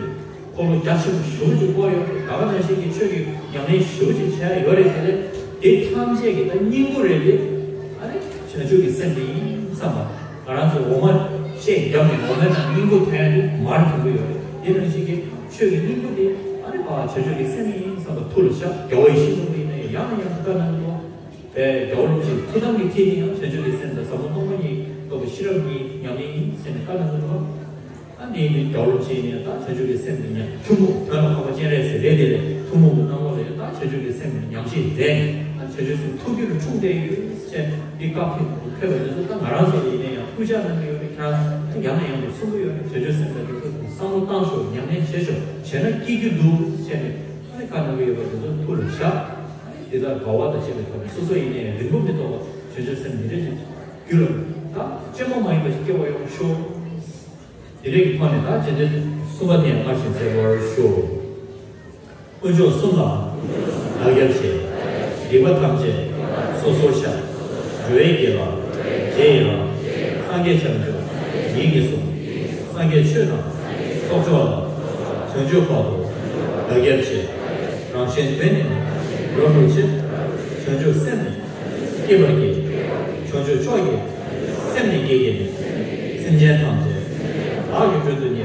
འཁོར་ལོ་རྒྱ་ཆེན་པོ་ཞེ་པོ་ཅིག་བསྐོར་ཡོད་རེད། ད་ག་ནང་བཞིན་གྱི་ཆོས་ཀྱི་ཉམས་ལེན་ཞེ་པོ་ཅིག་བྱས་ཡོད་རེད། དེ་ལས་དེ་ཐམས་ཅད་ཀྱི་ད་སྙིང་པོ་རེད་དེ། ཨ་ནི་བྱང་ཆུབ་ཀྱི་སེམས་དེ་ཡིན་བསམ་པ། ང་རང་ཚོས་འོ་མ་ཤད་བརྒྱབ་ནས་འོ་མའི་ནང་སྙིང་པོ་ཐོན་ཡག་དེ་མར་ཐོན་གྱི་ཡོད་རེད། དེ་ནང་བཞིན་གྱི་ཆོས་ཀྱི་སྙིང་པོ་དེ་ཨ་ནི་ཕར་བྱང་ཆུབ་ཀྱི་སེམས་ཡིན་བསམ་པ་ཐུགས་ལ་བཞག། རྒྱལ་བ་ཡིད་བཞིན་ནོར་བུ་ཡིན་ན་ཡང་ཡང་ཡང་བཀའ་གནང་གི་འདུག། དཔལ་རྒྱལ་བ་རིན་པོ་ཆེའི་ཐུགས་དམ་གྱི་མཐིལ་ནི་ཡང་བྱང་ཆུབ་ཀྱི་སེམས་དང་ཟབ་མོ་སྟོང་པ་ཉིད་རྟོགས་པའི་ཤེས་རབ་ཉིད་ཉམས་ལེན་ཡིན་ཟེར་ནས་བཀའ་གནང་གི་འདུག། ཨ་ནི་ནི་རྒྱལ་བ་རིན་པོ་ཆེ་ནས་ད་བྱང་ཆུབ་ཀྱི་སེམས་ཀྱི་ཉམས། ཐུན་མོང་དོན་ལ་འཕགས་པ་སྤྱན་རས་གཟིགས་རེད། དེ་ལས་ཐུན་མོང་གི་སྣང་ངོ་ལ་ཡང་ད་བྱང་ཆུབ་ཀྱི་སེམས་ཀྱི་ཉམས་བཞེས་མཛད་ནས། ཨ་བྱང་ཆུབ་སེམས་ཐུགས་རྒྱུད་ལ་འཁྲུངས་བསྡད་ཡོད་ཅེས་འདི་བཀའ་ཕེབས་ཕེབས་པ་དེ་ཚོ་ད་ང་རང་ཚོ་ལ་ཡིན་ན་ཡང་སྐུལ་ལྕག་གནང་གི་ཡོད་རེད། ཁྱེད་རང་ཡང་ནས་ཡང་དུ་གསུང་གི་ཡོད་རེད། བྱང་ཆུབ་སེམས་དཔའ་དེ་ཚོ་བསམ་བློ་བཏང་ཤོག། ཉམས་ལེན་བྱེད་ཤོག། བྱས་ན་སྐྱིད་རྒྱུ་འདུག་ཟེར་ནས། ཨ་ནི་བཀའ་གནང་གི་ཡོད་པ་དེ་ཚོ་ཐུགས་ལ་བཞག། ཨ་ནི་དེ་དག་དགའ་བ་དང་བཅས་པའི་ཐོག་ནས་སོ་སོ་ཡིན་ནའི་རིང་པོ་མི་ཐོགས་པར་བྱང་ཆུབ་སེམས་འདི་འདྲ་ཅིག་རྒྱུད་ལ་ད་སྐྱེ་བ་མ་ཡིན་པ་ཞིག་སྐྱེ་བ་ཡོང་ཤོག། དེ་འདྲའི་གི་ཐོག་ནས་ད་རྗེས་ཟློས་གསུམ་པ་དེ་ཡང་སྔར་བཞིན་མཛད་པར་ཞུ། དཀོན་མཆོག་གསུམ་ལ་བདག་སྐྱབས་མཆི། སྡིག་པ་ཐམས་ཅད་སོ་སོར་བཤགས། འགྲོ་བའི་དགེ་ལ་རྗེས་ཡི་རང་། སངས་རྒྱས་བྱང་ཆུབ་ཡིད་ཀྱིས་བཟུང་། སངས་རྒྱས་ཆོས་དང་ཚོགས་མཆོག་ལ། བྱང་ཆུབ་བར་དུ་བདག་སྐྱབས་མཆི། རང་གཞན་དོན་ནི་རབ་བསྒྲུབ་ཕྱིར། བྱང་ཆུབ་སེམས་ནི་བསྐྱེད་པར་བགྱི། བྱང་ཆུབ་མཆོག་གི་སེམས་ནི་བསྐྱེད་བགྱིས་ནས། སེམས་ཅན་ཐམས་ཅད་བདག་གིས་བསྒྲུབ་ནུས་ནི།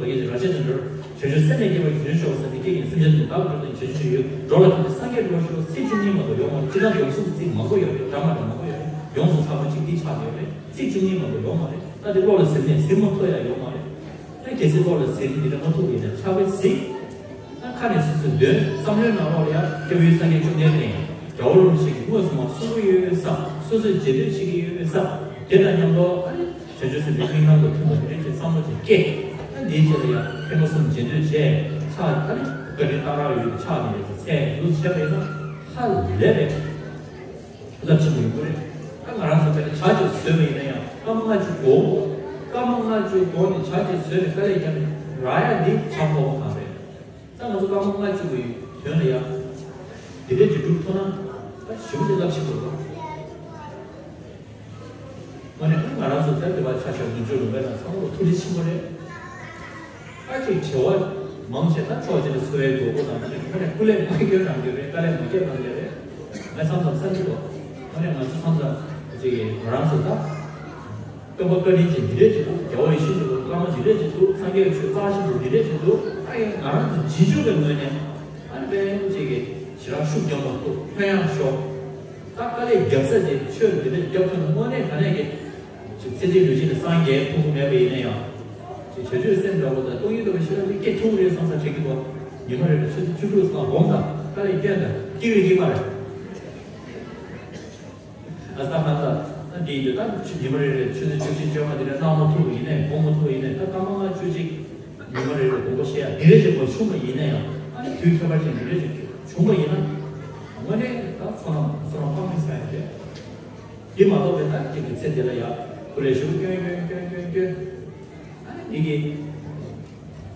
བ་གི་ར་ཆེན་དུ་འགྲོ། བྱང་ཆུབ་སེམས་ལས་སྐྱེས་པ་ཡི་དོན་ཤོག་ཟེར་ནས་སྐྱེ་ཡིན་སེམས་ཅན་དུ་བདག་གི་འགྲོ་དང་བྱང་ཆུབ་ཡོད་འགྲོ་ལ་ཐུག་སྟེ་སངས་རྒྱས་འགྲོ་ཤོག་ཚིག་བཅུ་གཉིས་མ་གཏོགས་ཡོང་མ་རེད། སྤྱིར་བཏང་ཡོང་གསུངས་ཚིག་མང་པོ་ཡོད་རེད། འདྲ་མ་འདྲ་མང་པོ་ཡོད་རེད། ཡོངས་སུ་ཚར་བ་གཅིག་འདི་ཆགས་ཡོད་རེད། ཚིག་བཅུ་གཉིས་མ་གཏོགས་ཡོང་མ་རེད། ད་འདི་བློ་ལ་ཟིན་ནས་ཟིན་མ་ཐུབ་ཡ་ཡོང་མ་རེད། ད་གལ་སྲིད་བློ་ལ་ཟིན་འདི་འདྲ་མ་ཐུབ་ཡིན་ན་ཆགས་པའི་ཟིན། ད་ཁ་ནས་སོ་སོའི་འདོན་བསམ་བློའི་ནང་ལོགས་ལ་ཡ་སྐྱབས་ཡུལ་སངས་རྒྱས་བཅོམ་ལྡན་འདས་རྒྱལ་བ་རིན་པོ་ཆེ་གི་དངོས་སུ་མ་གསུང་གི་ཡོད་ས་སོ་སོས་རྗེས་ཟློས་བྱེད་ཀྱི་ཡོད་ས་དེ་དང་མཉམ་དུ་ཨ་ནི་བྱང་ཆུབ་སེམས་དཔའི་དམིགས་རྣམ་དང་མཐུན་པ་དེ་འདྲ་ཅིག་བསམ་བློ་ཅིག་སྐྱེ། ཨ་འདིའི་རྗེས་ལ་ཡ་མཁན་པོ་གསུམ་རྗེས་ཟློས་བྱས་ཕྱག་ཨ་ནི་བཀའ་དྲིན་རྟག་རང་ཡོད་པའི་ཕྱག་ནས་ཡོད་ཚེ་ཚད་འདུ་བྱས་པ་ཡིན་ན་ཧ་ལས་པའི་རླབས་ཆེན་པོ་ཡོང་གི་རེད། ད་ང་རང་ཚོ་དཔེར་ན་ཇ་ཅིག་བཟོས་པ་ཡིན་ན་ཡང་སྐར་མ་ལྔ་བཅུ་འགོར་འགོར། སྐར་མ་ལྔ་བཅུ་འགོར་ནས་ཇ་ཅིག་བཟོས་ནས་དཀའ་ལས་བརྒྱབ་ནས་རག་ཡ་འདི་ཇ་ཕོར་པ་གང་རེད། ད་ང་ཚོ་སྐར་མ་ལྔ་བཅུ་གི་དོན་ལ་ཡ་འདི་འདྲས་ཀྱི་སྒྲུབ་ཐུབ་ན་ད་ཞེ་པོ་ཅིག་རླབས་ཆེན་པོ་རེད། དངོས་གནས་ང་རང་ཚོ་ད་འདི་བ་ཆ་ཤས་ནུབ་ཕྱོགས་ལུང་པའི་ནང་ཚང་མ་ལ་ཐུགས་རྗེ་ཆེན་པོ་རེད། ཨ་ཅིག་བྲེལ་བ་མང་ཆེ་ད་ཕྱོགས་གཅིག་ལ་འཚོ་བའི་དགོས་མཁོ་དང་དངོས་གནས་སྐུ་ལས་མ་སྐྱོན་རང་རྒྱུ་རེད། དཀའ་ལས་མ་སྐྱོན་རང་རྒྱུ་རེད། ངས་མཚམས་མཚམས་བསམ་གྱི་འདུག་དངོས་གནས་ང་ཚོ་མཚམས་མཚམས་ཅིག་ང་རང་ཚོ་ད་སྟོན་པ་བཀའ་དྲིན་ཅན་འདི་འདྲས་ཅིག་འདུག་རྒྱལ་བ་ཡིད་བཞིན་ནོར་བུ་བླ་མ་འདི་འདྲས་ཅིག་འདུག་སངས་རྒྱས་ཆོས་རྩ་ཆེན་པོ་འདི་འདྲས་ཅིག་འདུག་ཨ་ཡིན་ང་རང་ཚོ་རྗེས་འཇུག་གི་ངོས་ནས་ཨ་ནི་དཔེ་ཅིག་གི་ཞེ་དྲག་ཤུགས་རྒྱབ་མ་ཐུབ་ཕན་ཡང་ཤོར། ད་དཀའ་ལས་རྒྱབ་ས་དེ་ཆོས་འདི་འདྲས་རྒྱབ་ཐུབ་ན་དངོས་གནས་ག་ནས་ཀྱི། ཅིག་ཚེ་གཅིག་ལུས་གཅིག་ལ་སངས་རྒྱས་ཐུབ་ཀྱི་མེད་པ་ཡིན་ན་ཡང་། ཅིག་བྱ་སྤྱོད་སེམས་འདྲ་པོ་དང་སྟོང་ཉིད་རྟོགས་པའི་ཤེས་རབ་ཅིག་སྐྱེ་ཐུབ་ཀྱི་རེད་བསམ་ས་དྲན་གྱི་འདུག་ཉི་མ་རེ་རེ་ཆུ་ཚོད་བཅུ་དྲུག་ཙམ་སྒོམ་དང་དཀའ་ལས་སྐྱོན་དང་སྐྱིད་རེད་སྐྱིད་མ་རེད། ཨ་ས་ཧ་ད་ད་འདི་ཡིན་དུས་ད་ཆུ་ཉི་མ་རེ་རེ་ཆུ་ཚོད་བཅུ་བཞི་བཅོ་ལྔ་འདི་འདྲ་གནང་མ་ཐུབ་པ་ཡིན་ནའི་སྒོམ་མ་ཐུབ་པ་ཡིན་ནའི་ད་སྐར་མ་ལྔ་བཅུ་གཅིག་ཉི་མ་རེ་རེ་དགོངས་པ་བཞེས་ཡ་འདི་འདྲ་ཞིག་གོ་བྱུང་བ་ཡིན་ན་ཡང་ཨ་ནི་དུས་ཁྱད་པར་ཅན་འདི་འདྲ་ཞིག་བྱུང་བ་ཡིན་ན་དངོས་གནས་ད་བསོད་ནམས་བསོད་ནམས་དཔག་མེད་བསགས་ཡ་རེད། འདི་མ་གཏོགས་པའི་ད་ཅིག་གི་ཚེ་འདི་ལ་ཡ་ཁོ་ལས་ཞུ་སྐྱོན་སྐྱོན་སྐྱོན་སྐྱོན་སྐྱོན། ཨ་ནི་འདི་གི་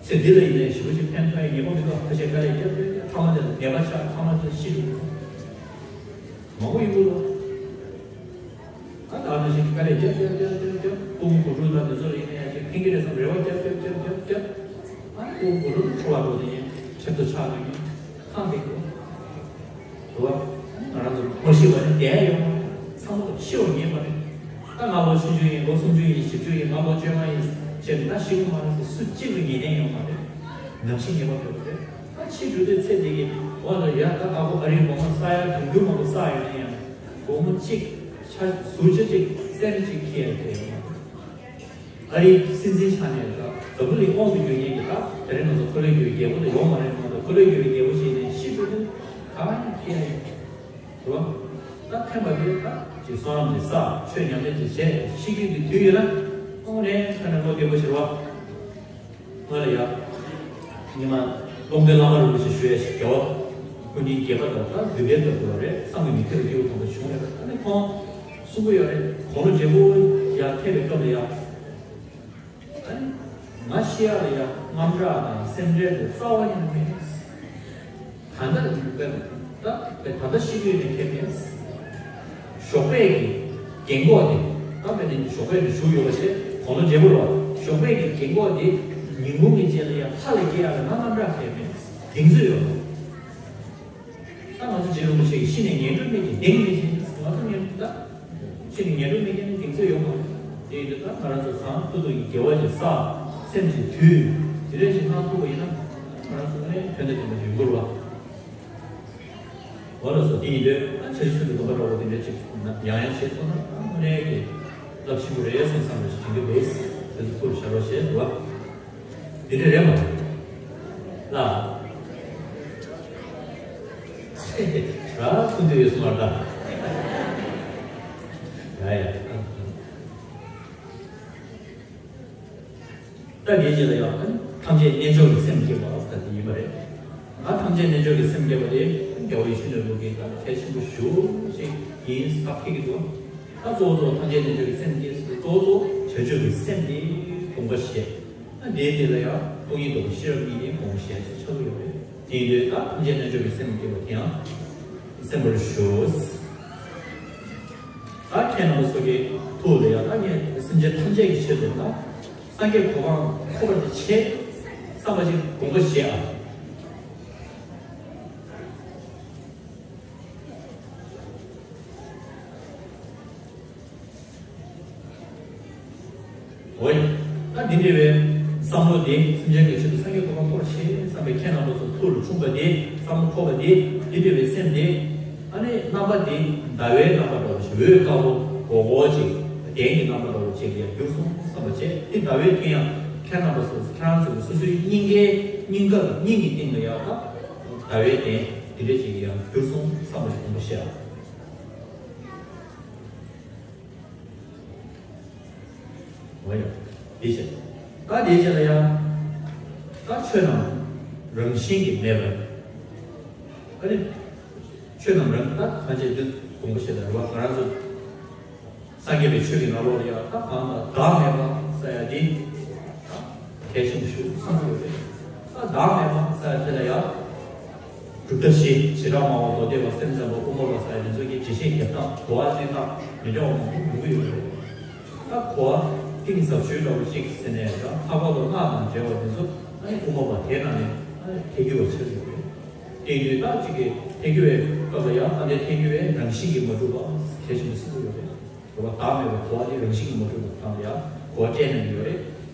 ཚེ་འདི་ལ་ཡིན་ནའི་ཞུ་ཅིག་ཕན་ཐོགས་ཡ་ངེས་པ་མི་འདུག་ཁ་ཤས་དཀའ་ལས་རྒྱབ་སྐྱོན་སྐྱོན་ཐ་མ་དེ་ལ་ཉེས་པ་ཆགས་ཐ་མ་དེ་ཤི་འགྲོ་མང་པོ་ཡོང་གི་འདུག་ཨ་ད་ནང་བཞིན་དཀའ་ལས་རྒྱབ་རྒྱབ་རྒྱབ་རྒྱབ་རྒྱབ་སྤུ་གུ་གོ་སྒྲུབ་དང་དེ་ཚོ་ལ་ཡིན་ནའི་ཡ་ཅིག་ཕན་གི་རེད་བསམ་རེ་བ་རྒྱབ་རྒྱབ་རྒྱབ་རྒྱབ་རྒྱབ། ཨ་ནི་སྤུ་གུ་གོ་སྒྲུབ་དང་འཁྲུལ་བ་འགྲོ་དེ་ཡིན་ཁྱབ་ཏུ་ཆགས་དུས་ཡིན་ཐང་དེ་གོ་འགྲོ་བ། ང་རང་ཚོ་མ་ཤི་བ་ནི་བསྡད་ཡོང་བ་ཚང་མ་ཤི་བ་ངེས་པ་རེད། ད་ང་ལོ་ཆུང་ཆུང་ཡིན་ལོ་སུམ་ཅུ་ཡིན་བཞི་བཅུ་ཡིན་ང་ལོ་བཅོ་ལྔ་ཡིན་ཞེས་ད་ཤི་གི་མ་རེད་ཟེར་སུ་གཅིག་ལ་ངེས་གཏན་ཡོད་མ་རེད། ནམ་ཤི་ངེས་པ་ཡོད་པ་རེད། ད་ཕྱི་འགྲོ་དུས་ཚེ་འདི་གི་འོག་ལ་ཡ་ད་ཨ་ཁུ་ཨ་རིའི་སྒོ་མོ་ས་ཡ་དུང་དུ་མང་པོ་ས་ཡོད་ན་ཡང་སྒོ་མོ་གཅིག་ཆ་ཟུར་ཆ་གཅིག་སེམས་གཅིག་ཁྱེར་ཡོད་མ་རེད། ཨ་རིའི་སྲིད་འཛིན་ཆགས་ནས་ད་འཛམ་བུ་གླིང་དབང་དུ་བསྒྱུར་མཁན་གྱི་ད་དེ་རིང་ང་ཚོ་འཁོར་ལོས་སྒྱུར་བའི་རྒྱལ་པོ་དེ་ཡོང་མ་རེད་མ་གཏོགས་འཁོར་ལོས་སྒྱུར་བའི་རྒྱལ་པོ་ཞིག་ནས་ཤི་འགྲོ་དུས་གང་ཡང་ཁྱེད་རེད་བ། ད་ཐེམ་པ་དེ་ད་ཅིག་བསོད་ནམས་ཀྱི་བསགས་ཆོས་ཉམས་ལེན་ཅིག་བྱས་ཤི་རྒྱུ་གི་དུས་ཡོད་ན་དངོས་གནས་ཁ་ནས་བློ་བདེ་པོ་ཞིག་རེད་བ། སྔོན་ལ་ཡ། ཉི་མ་ཀློང་རྡོལ་བླ་མ་རིན་པོ་ཆེ་ཞུ་ཡ་ཞིག་རྒྱལ་བ། སྐུ་ཕྲེང་བརྒྱད་པ་དང་ད་བདུན་པའི་སྐབས་དུ་བ་རེད་བསམ་གྱིས་མི་ཁྱབ་པའི་སྐྱེས་བུ་དམ་པ་བྱུང་རེད་ད་ནི་ཁོང་། གསུང་གི་ཡོད་རེད། དགུང་ལོ་བརྒྱད་དགུ་ཡར་ཕེབས་པའི་སྐབས་ལ་ཡ། ཨ་ནི། ང་ཤི་ཡག་ལ་ཡ་དངངས་སྐྲག་དང་སེམས་ཁྲལ་དང་རྩ་བ་ཉིད་ནས་མེད། ད་ལྟ་ད་ལྟ་ད་ལྟ་ཤི་རྒྱུ་ནས་ཁྱད་མེད། ཞོགས་པའི་གི་རྒན་གོག་དེ་ད་དཔེར་ན་ཞོགས་པའི་ནས་བཞུགས་ཡོད་པ་ཞེས་དགུང་ལོ་བརྒྱད་དགུ་རེད་བ། ཞོགས་པའི་གི་རྒན་གོག་དེ་ཉིན་གུང་གི་རྗེས་ལ་ཡ་ཧ་ལས་སྐྱེ་ཡག་ལ་ང་དངངས་སྐྲག་ཁྱད་མེད། གདེང་ཚོད་ཡོད། ད་ང་ཚོ་རྗེ་རིན་པོ་ཆེ་གིས་ཤི་ནས་ངན་འགྲོར་སྨྲས་ཀྱི་གདེང་མེད་ཅིང་ང་ཚོ་ངན་ད། ཤི་ནས་ངན་འགྲོར་སྨྲས་ཀྱི་གདེང་ཚོད་ཡོད་མ་རེད། དེ་ཡིན་དུས་ད་ང་རང་ཚོ་གང་ཐུབ་ཐུབ་ཀྱི་དགེ་བ་ཅིག་བསགས་སེམས་ཅིག་དུལ་དེ་འདྲ་ཞིག་གནང་ཐུབ་པ་ཡིན་ན་ང་རང་ཚོ་ནས་ཕན་ཐོགས་ཆེན་པོ་ཞིག་འགོར་བ། འོ་ལགས་སོ། དེ་ཡིན་དུས་ད་འཆར་གཞི་ཚུལ་དུ་སྡོམ་པ་འདྲ་བོ་དེ་འདྲ་ཅིག་ཡང་ཡང་བྱེད་ཐུབ་ན་ད་དངོས་གནས་ཀྱི་རླབས་ཆེན་པོ་རེད་བསམ་བསམ་རེ་ཞིག་བྱེད་ཀྱི་རེད། དེ་ཚོ་ཐུགས་ལ་བཞག་རོགས་བྱེད་འདུག་བ། དེ་འདྲ་རེད་མ་རེད། ལ། ར་ཐུག་འདོད་ཡོད་སོང་བ་ད། ཡ་ཡ། ད་དེའི་རྗེས་ལ་ཡང་ཐམས་ཅད་རྣལ་འབྱོར་གྱི་སེམས་བསྐྱེད་པ་ཟེར་དེ་ཡིན་པ་རེད། ང་ཐམས་ཅད་རྣལ་འབྱོར་གྱི་སེམས་བསྐྱེད་པ་དེ་རྒྱལ་བ་ཡིད་བཞིན་ནོར་བུ་གི་ད་གལ་ཆེན་པོ་ཞེ་པོ་ཅིག་ཡིན་ཟེར་ཐག་བཅད་ཀྱི་འདུག་ད་གཙོ་བོ་གཙོ་བོ་ཐམས་ཅད་རྣལ་འབྱོར་གྱི་སེམས་བསྐྱེད་ཟེར་དེ་གཙོ་བོ་གཙོ་བོ་བྱང་ཆུབ་ཀྱི་སེམས་དེ་དགོངས་པ་བཞེས། ད་དེའི་རྗེས་ལ་ཡང་ཐུགས་ཉིད་རྡོ་རྗེ་ཤེས་རབ་གཉིས་ནི་དགོངས་བཞེས་ཞེས་ཆགས་ཀྱི་ཡོད་རེད། དེ་ཡིན་དུས་ད་ཐམས་ཅད་རྣལ་འབྱོར་གྱི་སེམས་བསྐྱེད་པ་དེ་ཡང་གསན་པར་ཞུ། ད་ཁྱེད་རྣམ་པ་ཚོ་གི་ཐུགས་ལ་ཡང་ད་ངས་སེམས་ཅན་ཐམས་ཅད་ཀྱི་ཆེད་དུ་ད་སངས་རྒྱས་གོ་འཕང་ཐོབ་པར་བྱེད་བསམ་པ་ཞིག་དགོངས་པ་བཞེས་ཨ། འོ་ཡ། ད་འདི་འདྲ་བའི་བསམ་བློ་དེ་སེམས་ཅན་གྱི་ཆེད་དུ་སངས་རྒྱས་གོ་འཕང་ཐོབ་ཤེས་བསམ་པའི་ཁྱེད་རྣམ་པ་ཚོ་ཐུགས་ལ་འཁྲུངས་པ་དེ་བསམ་བློ་འཁོར་བ་དེ་འདི་འདྲ་བའི་སེམས་དེ་ཨ་ནི་རྣམ་པ་དེ་ཟླ་བའི་རྣམ་པ་འདྲ་བ་ཞིག་འོད་དཀར་པོ་གོ་གོ་ཅིག་གདན་གྱི་རྣམ་པ་འདྲ་བ་ཅིག་ལ་གྱུར་སོང་བསམ་པ་བྱས་དེ་ཟླ་བའི་གདན་ཡང་ཁྱེད་རྣམ་པ་ཚོ་ཁྱེད་རང་ཚོ་སོ་སོའི་སྙིང་གའི་སྙིང་ག་སྙིང་གི་གཏིང་ལ་ཡང་ད་ཟླ་བའི་གདན་འདི་འདྲ་ཅིག་ཡང་གྱུར་སོང་བསམ་པ་ཞིག་དགོངས་པ་བཞེས་ཨ། འོ་ཡ། དེ་བྱས། ད་དེའི་རྗེས་ལ་ཡང་། ད་ཆོས་རྣམས་རང་བཞིན་གྱིས་མེད་པར། ཨ་ནི། ཆོས་རྣམས་རང་ད་གང་བྱས་དུས་དགོངས་པ་བཞེས་ད་རེད་བ་ང་རང་ཚོ། སངས་རྒྱས་པའི་ཆོས་ཀྱི་ནང་ལོགས་ལ་ཡང་ད་གང་ལ་བདག་མེད་པ་ས་ཡ་འདི། གལ་ཆེན་པོ་ཞིག་བསམ་གྱི་ཡོད་རེད། ད་བདག་མེད་པ་ས་ཡ་དེ་ལ་ཡང་། གྲུབ་མཐའ་བཞི་བྱེ་བྲག་སྨྲ་བ་མདོ་སྡེ་པ་སེམས་ཙམ་པ་དབུ་མ་པ་ས་ཡ་དེ་ཚོ་གི་འགྲེལ་བཤད་རྒྱབ་སྟངས་གོ་བ་གནས་སྟངས་མི་འདྲ་བ་མང་པོ་ཡོང་གི་ཡོད་རེད། ད་གོ་བ་གཏིང་ཟབ་ཤོས་འདྲ་བོ་གཅིག་ཟེར་ནས་ད་འཕགས་པ་ལ་སྔགས་དང་འབྲེལ་བ་དེ་ཚོ་ཨ་ནི་དབུ་མ་པ་དེ་ནང་ནས་ཨ་ནི་ཐལ་འགྱུར་བ་ཆགས་ཡོད་རེད། དེ་ཡིན་དུས་ད་གཅིག་གི་ཐལ་འགྱུར་བའི་སྐབས་ལ་ཡང་ད་ལྟའི་ཐལ་འགྱུར་བའི་རང་བཞིན་གྱིས་མ་གྲུབ་པ་གལ་ཆེན་པོ་གསུང་གི་ཡོད་རེད། གོ་བ་བདག་མེད་པའི་གོ་བ་དེ་རང་བཞིན་གྱིས་མ་གྲུབ་པ་དང་ཡང་གོ་བ་སྤྲད་གནང་གི་ཡོད་རེད།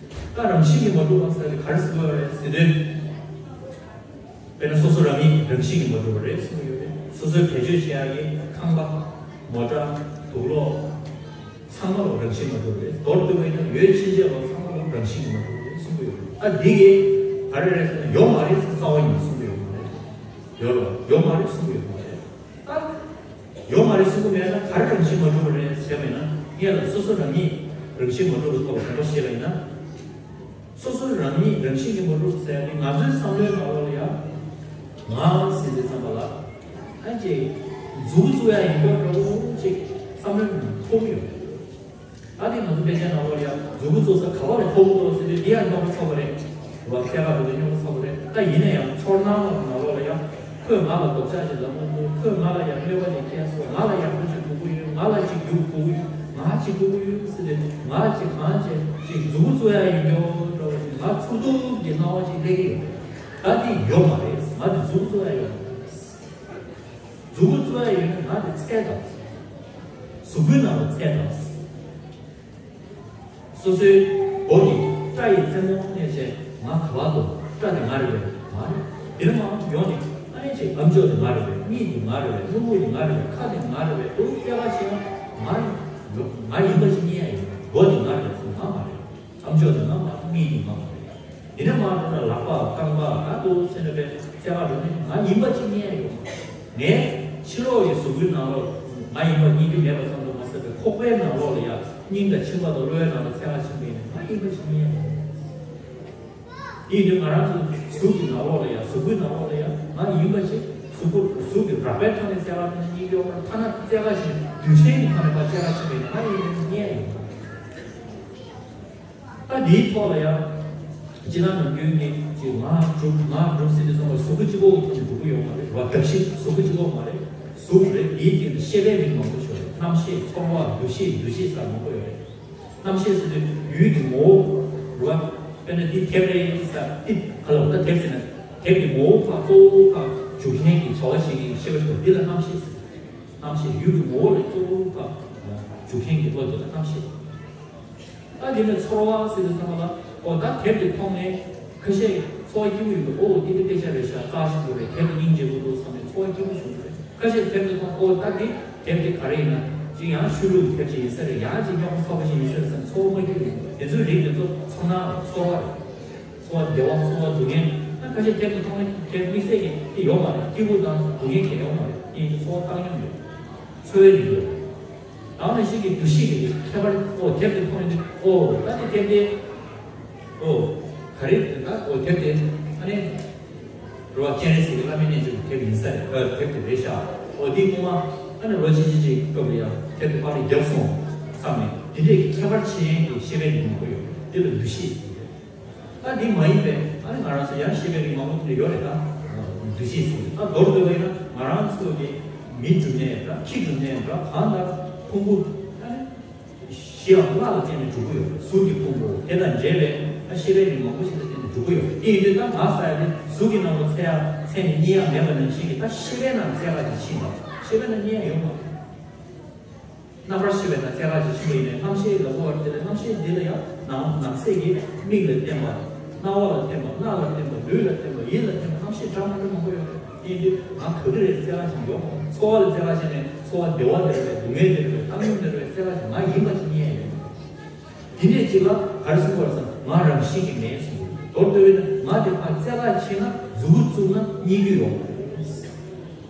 ད་རང་བཞིན་གྱིས་མ་གྲུབ་པ་ཟེར་དེ་ག་རེ་ཟེར་དགོས་རེད་ཟེར་དུས། དཔེར་ན་སོ་སོ་རང་ཉིད་རང་བཞིན་གྱིས་མ་གྲུབ་པ་རེད་གསུངས་ཡོད་རེད། སོ་སོའི་བེད་སྤྱོད་བྱེད་ཡག་གི་ཁང་པ། མོ་ཊ། དུག་ལོག་ཚང་མ་ལ་རང་བཞིན་མ་གྲུབ་པ་རེད། མདོར་བསྡུས་པ་ཡིན་ན་ཡོད་ཕྱིན་ཆད་ལ་ཚང་མ་ལ་རང་བཞིན་གྱིས་མ་གྲུབ་པ་རེད་གསུངས་ཡོད་རེད། ད་འདི་གི་ག་རེ་རེད་ཟེར་ན་ཡོད་མ་རེད་ཟེར་རྩ་བ་ཉིད་གསུངས་ཡོད་མ་རེད། ཡོད་ལ་ཡོད་མ་རེད་གསུངས་ཡོད་མ་རེད། ད། ཡོད་མ་རེད་གསུང་གི་མེད་ན་ག་རེ་རང་བཞིན་མ་གྲུབ་པ་རེད་ཟེར་བས་ན་ངས་ལ་སོ་སོ་རང་ཉིད་རང་བཞིན་མ་གྲུབ་པའི་ཐོག་ལ་དྲན་པ་བྱས་པ་ཡིན་ན། སོ་སོ་རང་ཉིད་རང་བཞིན་གྱིས་མ་གྲུབ་ཟེར་ཡ་དེ་ང་ཚོའི་བསམ་བློའི་ནང་ལོགས་ལ་ཡང་། ང་ཟེར་དུས་ཙམ་པ་ལ། ཨ་ཅེ། མཛུབ་གུ་བཙུགས་ཡ་ཡིན་སྐྱོ་འདྲ་བོ་ཅིག་བསམ་བློའི་ནང་ཐོག་གི་ཡོད་རེད། ད་དེ་ང་ཚོ་དཔེ་ཆའི་ནང་ལོགས་ལ་ཡང་མཛུབ་གུ་བཙུགས་ས་ག་བ་ལ་ཕོག་གི་འདུག་ཟེར་དུས་འདི་ཡང་རྙོག་པ་ཚ་པོ་རེད། རེད་བ། སྐྱེ་རྒ་འགྲོ་དུས་རྙོག་པ་ཚ་པོ་རེད། ད་ཡིན་ན་ཡང་ཚོར་སྣང་ལ་ནང་ལོགས་ལ་ཡང་ཁོས་ང་ལ་རྡོག་ཆག་ཅིག་ལབ་མ་འདུག་ཁོས་ང་ལ་ཡང་གནོད་པ་ཅིག་བསྐྱལ་སོང་། ང་ལ་ཡག་པོ་ཅིག་དགོས་ཀྱི་ཡོད། ང་ལ་ཅིག་རྒྱུ་དགོས་ཀྱི་ཡོད། ང་ཅིག་དགོས་ཀྱི་ཡོད་ཟེར་ཏེ་ང་ཅིག་གང་བྱས་ཅིག་མཛུབ་གུ་བཙུགས་ཡ་ཡིན་སྐྱོ་འདྲ་བོ་ཅིག་ང་ཚུར་སྡུག་གི་སྣང་བ་ཅིག་སླེབས་ཀྱི་ཡོད་རེད། ད་འདི་ཡོད་མ་རེད། ང་འདི་མཛུབ་གུ་བཙུགས་ཡ་ཡོད་མ་རེད། མཛུབ་གུ་བཙུགས་ཡ་ཡོད་ན་ང་དེ་འཚལ་དང་། གཟུགས་པོའི་ནང་ལ་འཚལ་དང་། སོ་སོའི་མགོ་ནི་སྐྲ་ཡི་རྩེ་མོ་ནས་བྱས་ང་ག་བར་དུ་སྐྲ་དེ་ང་རེད་པས། མ་རེད། དེ་ནས་མར་ཡོང་ནས་ཨ་ནི་ཅིག་ཨམ་ཅོག་དེ་ང་རེད་པས། མིག་དེ་ང་རེད་པས། སྣུམ་བུ་དེ་ང་རེད་པས། ཁ་དེ་ང་རེད་པས། དུ་སྐྱེ་བ་ཤེས་ན་ང་ཡིན་ང་ཡིན་པ་ཞིག་རྙེད་ཡ་ཡོད། མགོ་དེ་ང་རེད་པས། ང་མ་རེད། ཨམ་ཅོག་དེ་ང་མ་རེད། མིག་དེ་ང་མ་རེད། དེ་ནས་མར་འགྲོ་ན་ལག་པ་རྐང་པ་ད་དུ་ཕྱིན་ནས་པའི་རྩེ་བ་འགྲོ་ནས་ང་ཡིན་པ་ཅིག་རྙེད་ཡོད། ངས་ཕྱི་ལོགས་ཀྱི་གཟུགས་པོའི་ནང་ལོགས་ང་ཡིན་པ་རྙེད་རྒྱུ་མེད་པ་ཙམ་དུ་མ་ཟད་པའི་ཁོག་པའི་ནང་ལོགས་ལ་ཡང་སྙིང་དང་མཆིན་པ་དང་གློ་བའི་ནང་ལ་རྩེ་བ་ཕྱིན་པ་ཡིན་ན་ང་ཡིན་པ་ཅིག་རྙེད་ཡོད། དེ་ཡིན་དུས་ང་རང་ཚོ་གཟུགས་ཀྱི་ནང་ལོགས་ལ་ཡང་གཟུགས་པོའི་ནང་ལོགས་ལ་ཡང་ང་ཡིན་པ་ཅིག་གཟུགས་པོ་ གཟུགས་ཀྱི་རགས་པའི་ཐོག་ནས་བཙལ་བ་དང་གཉིས་ཀྱི་ཐོག་ཐ་ན་བཙལ་བ་ཞིག་འདུ་ཤེས་ཀྱི་ཐོག་ནས་ཕར་བཙལ་བ་ཞིག་བྱས་ན་ཨ་ཡིན་ནའི་རྙེད་ཡོང་། ད་འདིའི་ཐོག་ལ་ཡང་། སྤྱིར་ན་ནམ་རྒྱུན་གྱི་ཅིག་ང་སྒྲུབ་ང་སྒྲུབ་ཟེར་དུས་ཙམ་པ་གཟུགས་པོ་གཅིག་པོ་གི་ཐོག་ནས་འགྲུབ་ཀྱི་ཡོད་མ་རེད་བ། གདགས་གཞི་གཟུགས་པོ་གཅིག་པོ་མ་རེད། གཟུགས་རེད། དེའི་སྟེང་དུ་ཤེས་པའི་རིགས་མང་པོ་ཞིག་རེད། རྣམ་ཤེས་ཚོར་བ་འདུ་ཤེས་འདུ་ཤེས་ཟེར་མང་པོ་ཡོད་རེད། རྣམ་ཤེས་ཟེར་དུས་ཡུལ་གྱི་ངོ་བོ་རེད་བ། དཔེར་ན་འདི་དེབ་རེད་ཟེར་འདི་ག་ལ་ད་དེབ་ཟེར་ན་དེབ་ཀྱི་ངོ་བོ་ཕར་གཙོ་བོ་ཕར་འཇུག་མཁན་གྱི་བྱ་བ་ཞིག་གི་ཤེས་པ་ཞིག་འདི་ལ་རྣམ་ཤེས་ཟེར། རྣམ་ཤེས་ཡུལ་གྱི་ངོ་བོ་ལ་གཙོ་བོ་ཕར་འཇུག་མཁན་གྱི་བློ་དེ་ལ་རྣམ་ཤེས། ད་དེ་ནས་ཚོར་བ་ཟེར་དུས་ཙམ་པ་ལ་ཨོ་ད་དེབ་དེ་མཐོང་ནས་ཁ་ཤས་ཚོར་བ་སྐྱིད་པོ་ཡོད་འདུག་ཨོ་འདི་དེ་དཔེ་ཆ་རེད་ཤག་རྩ་ཞིག་འདུག་རེད། དེབ་དེ་སྙིང་རྗེ་པོ་འདུག་བསམ་ནས་ཚོར་བ་སྐྱིད་པོ་བྱུང་རེད། ཁ་ཤས་དེབ་དེ་མཐོང་ཨོ་ད་དེ་དེབ་དེ་ག་རེ་ཡིན་ན་ཅིག་ཡང་ཆོས་ལུགས་དེབ་ཅིག་ཡིན་ས་རེད། ཡང་ཅིག་རྙོག་པ་ཚ་པོ་ཞིག་ཡིན་ས་རེད་བསམ་ཚོར་བ་མ་སྐྱིད་པ་ཡོད། དེ་ཚོའི་རིགས་དེ་ཚོ་ཚོར་སྣང་རེད། ཚོར་བ་རེད། ཚོར་བ་བདེ་བ་ཚོར་བ་སྡུག་བསྔལ། ད་ཁ་ཤས་དེབ་དེ་མཐོང་ན་དེབ་དམིགས་བསལ་གྱི་དེ་ཡོད་མ་རེད། སྐྱིད་པོ་དང་སྡུག་བསྔལ་གང་ཡང་ཡོད་མ་རེད། དེ་ཡིན་དུས་ཚོར་བ་བཏང་སྙོམས་ཡོད། ཚོར་བའི་རིགས་ཡོད། ད་ནང་བཞིན་གྱི་འདུ་ཤེས་ཀྱི་ཁྱད་པར། ཨོ་དེབ་དེ་མཐོང་ཡོང་དུས་ཨོ་ད་དེ་དེབ་དེ་ཨོ་ག་རེ་ད་ཨོ་དེབ་དེ་ཨ་ནི་རེད་བ། སྤྱན་རས་གཟིགས་ཀྱི་བླ་མའི་རྣལ་འབྱོར་གྱི་དེབ་ཡིན་ས་རེད། ཨ་དེབ་དེ་རེད་ཤག་ཨོ་འདི་སྔོན་མ་ཨ་ནི་ལོ་གཅིག་གཅིག་གཅིག་སྐབས་ལ་ཡང་དེབ་དེ་པར་རིས་བརྒྱབ་སོང་བསམ་ནས་དེ་འདྲའི་ཁྱད་པར་ཕྱེ་མཁན་གྱི་ཤེས་པའི་རིགས་མང་པོ་ཡོད། དེ་ལ་འདུ་ཤེས་ཟེར་གྱི་རེད། ད་འདི་མ་ཡིན་པའི་ཨ་ནི་ང་རང་ཚོ་ཡང་ཤེས་པའི་རིགས་མང་པོ་དེ་འདྲ་ཡོད་རེད། ད་འདུ་ཤེས་ཟེར་གྱི་རེད། ད་མདོར་བསྡུས་པ་ཡིན་ན་ང་རང་ཚོ་གི་མིའི་སྒྲུབ་གནས་འདྲ་ཁྱིའི་སྒྲུབ་གནས་འདྲ་གང་ལྟར་ཕུང་པོ་ཨ་ནི་བཞི་ཡང་ཀླ་ལ་བརྟེན་ནས་གྲུབ་ཀྱི་ཡོད་རེད། གཟུགས་ཀྱི་ཕུང་པོ་དེ་དང་འབྲེལ་བའི་ཨ་ཤེས་པའི་རིགས་མང་པོ་ཞིག་ལ་བརྟེན་ནས་གྲུབ་ཀྱི་ཡོད་རེད། དེ་ཡིན་དུས་ད་ང་ཟེར་ཡ་དེ་གཟུགས་ཀྱི་ནང་དུ་ཚད་ཡ་ཚད་ནས་རྙེད་ཡ་མེད་པ་ནང་བཞིན་གྱི་ད་ཤེས་པའི་ནང་ཚད་ཀ་ཅིག་ཕྱིན་པ། ཤེས་པའི་ནང་རྙེད་ཡ་ཡོད་མ་རེད། རྣམ་པར་ཤེས་པའི་ནང་ཚད་ཀ་ཅིག་ཕྱིན་པ་ཡིན་ནའི་རྣམ་ཤེས་ལ་གོ་བར་དེ་ལ་རྣམ་ཤེས་འདི་ལ་ཡང་ནང་ནང་གསེས་ཀྱི་མིག་ལ་བརྟེན་པ། རྣ་བ་ལ་བརྟེན་པ། སྣ་ལ་བརྟེན་པ། ལུས་ལ་བརྟེན་པ། ཡིད་ལ་བརྟེན་པ། རྣམ་ཤེས་འདྲ་མི་འདྲ་མང་པོ་ཡོད་རེད། དེ་ཡིན་དུས་ང་ག་གི་རེད་ཟེར་ཡ་ཅིག་ཡོད། ཚོར་བ་ལ་ཟེར་ཡ་ཅིག་ནས་ཚོར་བ་བདེ་བ་དེ་རེད། སྡུག་བསྔལ་དེ་རེད། བཏང་སྙོམས་དེ་རེད་ཟེར་ཡ་ཅིག་ང་ཡིན་པ་ཅིག་རྙེད་ཡ་ཡོད། དེ་འདྲས་ཅིག་ལ་ག་རེ་གསུངས་པ་རེད་ཟེར་ན་ང་རང་བཞིན་གྱིས་མེད་གསུངས་པ་རེད། མདོར་བསྡུས་པ་ཡིན་ན་ང་དེ་ཕར་བཙལ་ག་ཕྱིན་ན་མཛུབ་གུ་བཙུགས་ན་རྙེད་རྒྱུ་ཡོད་མ་རེད།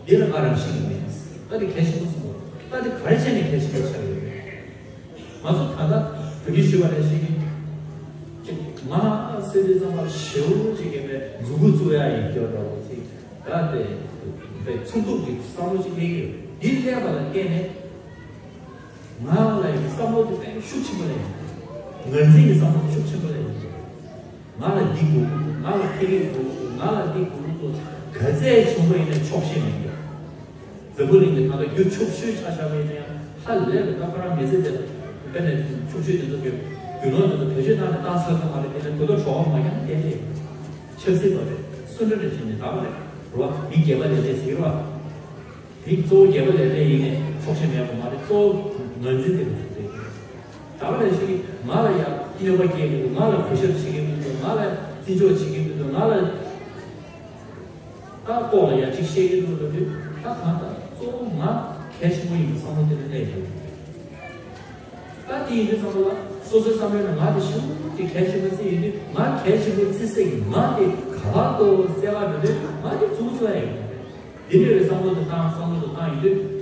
དེ་ལ་ང་རང་བཞིན་གྱིས་མེད། ད་དེ་གལ་ཆེན་པོ་གསུངས་པ་རེད། ད་དེ་ག་རེ་བྱས་ནས་གལ་ཆེན་པོ་ཆགས་ཡོད་རེད། ང་ཚོ་ད་ལྟ་བོད་ཀྱི་ཞུ་བ་ནས་ཤེས་ཀྱི། ཅིག་ང་ཟེར་དུས་ཙམ་པར་ཞེ་པོ་ཅིག་གི་མཛུབ་གུ་བཙུགས་ཡ་ཡིན་སྐྱོ་འདྲ་བོ་ཅིག་ད་དེ་དཔེ་ཚུགས་ཚུགས་ཀྱི་བསམ་བློ་ཅིག་སླེབས་ཀྱི་ཡོད། འདི་སླེབས་པ་ལ་བརྟེན་ནས་ང་ལ་ཡི་བསམ་བློ་དེ་དཔེ་ཤུགས་ཆེན་པོ་སླེབས་ཡོད། ངར་འཛིན་གྱི་བསམ་བློ་དེ་ཤུགས་ཆེན་པོ་སླེབས་ཡོད། ང་ལ་འདི་དགོས་ཀྱི་འདུག་ང་ལ་ཕ་གི་དགོས་ཀྱི་འདུག་ང་ལ་འདི་དགོས་ཀྱི་འདུག་ག་ཚད་བྱུང་བ་ཡིན་ནའི་ཆོག་ཤེས་མི་འདུག་འཛམ་བུ་གླིང་གི་ད་ལྟ་རྒྱུ་ཕྱུག་ཤོས་ཆ་བཞག་པ་ཡིན་ན་ཡང་ཧ་ལས་པའི་ད་ཁོ་རང་མི་ཚེ་དེ་དཔེར་ན་ཕྱུག་ཤོས་དེ་ཚོ་གི་རྒྱུ་ནོར་དེ་ཚོ་བེད་སྤྱོད་བཏང་ནས་བཏང་ཚར་ཚར་མ་རེད། དེ་ནས་དུ་ལོ་གྲོགས་མ་ཡང་བསྟན་ཏེ་ཆབ་སྲིད་པ་རེད། སུ་འདྲ་རེད་ཅེས་ནས་ད་བ་རེད་རོ། མི་རྒྱལ་པ་ལས་ཏེ་ཟེར་རོ། མི་གཙོ་བོ་རྒྱལ་པོ་ལས་ལས་ཡིན་ནས་ཆོག་ཤེས་མེད་པ་མ་རེད། གཙོ་བོ་ངར་འཛིན་དེ་མ་རེད། ད་ག་ནང་བཞིན་གྱི་ང་ལ་ཡང་གནོད་པ་སྐྱེལ་གྱི་འདུག་ང་ལ་གུས་ཞབས་བྱེད་ཀྱི་མི་འདུག་ང་ལ་བརྩི་འཇོག་བྱེད་ཀྱི་མི་འདུག་ང་ལ་ད་ལྐོག་ལ་ཡང་ཅིག་བཤད་ཀྱི་འདུག་ལབ་དུས་ད་གང་ལྟར་གཙོ་བོ་ང་གལ་ཆེན་པོ་ཡིན་པའི་བསམ་བློ་དེ་ལ་སླེབས་ཡོད། ད་དེ་ཡིན་དུས་ཙམ་པ་ལ་སོ་སོའི་བསམ་བློའི་ནང་ང་དེ་ཞེ་པོ་ཅིག་གལ་ཆེན་པོ་བརྩི་ཡོད་དུས་ང་གལ་ཆེན་པོ་བརྩི་སའི་ང་དེ་ག་པར་འདུག་བཙལ་བ་འདྲ་དུས་ང་དེ་མཛུབ་གུ་བཙུགས་ཡ་ཡོད་མ་རེད། དེ་འདྲ་བའི་བསམ་བློ་དེ་བཏང་བསམ་བློ་དེ་བཏང་ཡོད་དུས་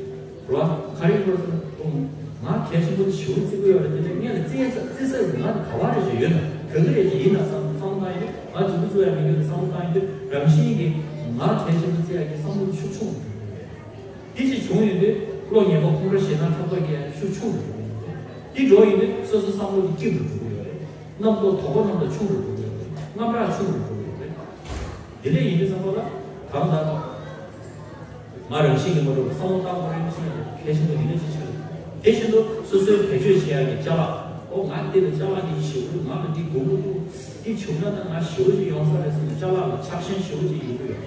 རོ། ག་རེ་ཡིན་པར་སོང་ང་གལ་ཆེན་པོ་དེ་ཞེ་པོ་བརྩི་གི་ཡོད་རེད། དེ་ནས་ངས་ལ་བརྩི་ཡ་བརྩི་སའི་ང་དེ་ག་པར་རེད་ཅེས་ཡོད་ན་ག་གི་རེད་ཅེས་ཡིན་ན་བསམ་བསམ་བློ་བཏང་ཡོད་དུས་ང་མཛུབ་གུ་བཙུགས་ཡ་མི་འདུག་བསམ་བློ་བཏང་ཡོད་དུས་རང་བཞིན་གྱིས་ང་གལ་ཆེན་པོ་བརྩི་ཡ་གི་བསམ་བློ་ཤུགས་ཆུང་རུ་འགྲོ་གི་རེད། དེ་ཅིག་བྱུང་ཡོང་དུས་བློ་ངན་པ་ཁོང་ཁྲོ་ཞེ་སྡང་ཕྲག་དོག་གི་ཤུགས་ཆུང་རུ་འགྲོ་གི་རེད། དེ་འགྲོ་ཡོང་དུས་སོ་སོའི་བསམ་བློ་དེ་སྐྱིད་རུ་འགྲོ་གི་ཡོད་རེད། རྣམ་རྟོག་དོགས་པ་རྣམ་རྟོག་ཆུང་རུ་འགྲོ་གི་ཡོད་རེད། རྔམ་སྐྲག་ཆུང་རུ་འགྲོ་གི་ཡོད་རེད། དེ་འདྲ་ཡིན་དུས་ཙམ་པ་ལ་གང་ལྟར་ང་རང་བཞིན་གྱིས་མ་གྲུབ་པར་བསམ་བློ་བཏང་དགོས་རེད་ཟེར་ན་གལ་ཆེན་པོ་ཡིན་ན་ཅི་ཆགས་རེད། དེ་བཞིན་དུ་སོ་སོའི་བེད་སྤྱོད་བྱེད་ཡག་གི་ཅ་ལག་ཨོ་ང་འདི་ལ་ཅ་ལག་འདི་ཞེ་པོ་ང་ལ་འདི་དགོས་མི་འདུག་འདི་བྱུང་ན་ད་ང་ཞེ་པོ་ཅིག་ཡོང་ས་རེད་ཟེར་ནས་ཅ་ལག་ལ་ཆགས་ཞེན་ཞེ་པོ་ཅིག་ཡོང་གི་ཡོད་རེད།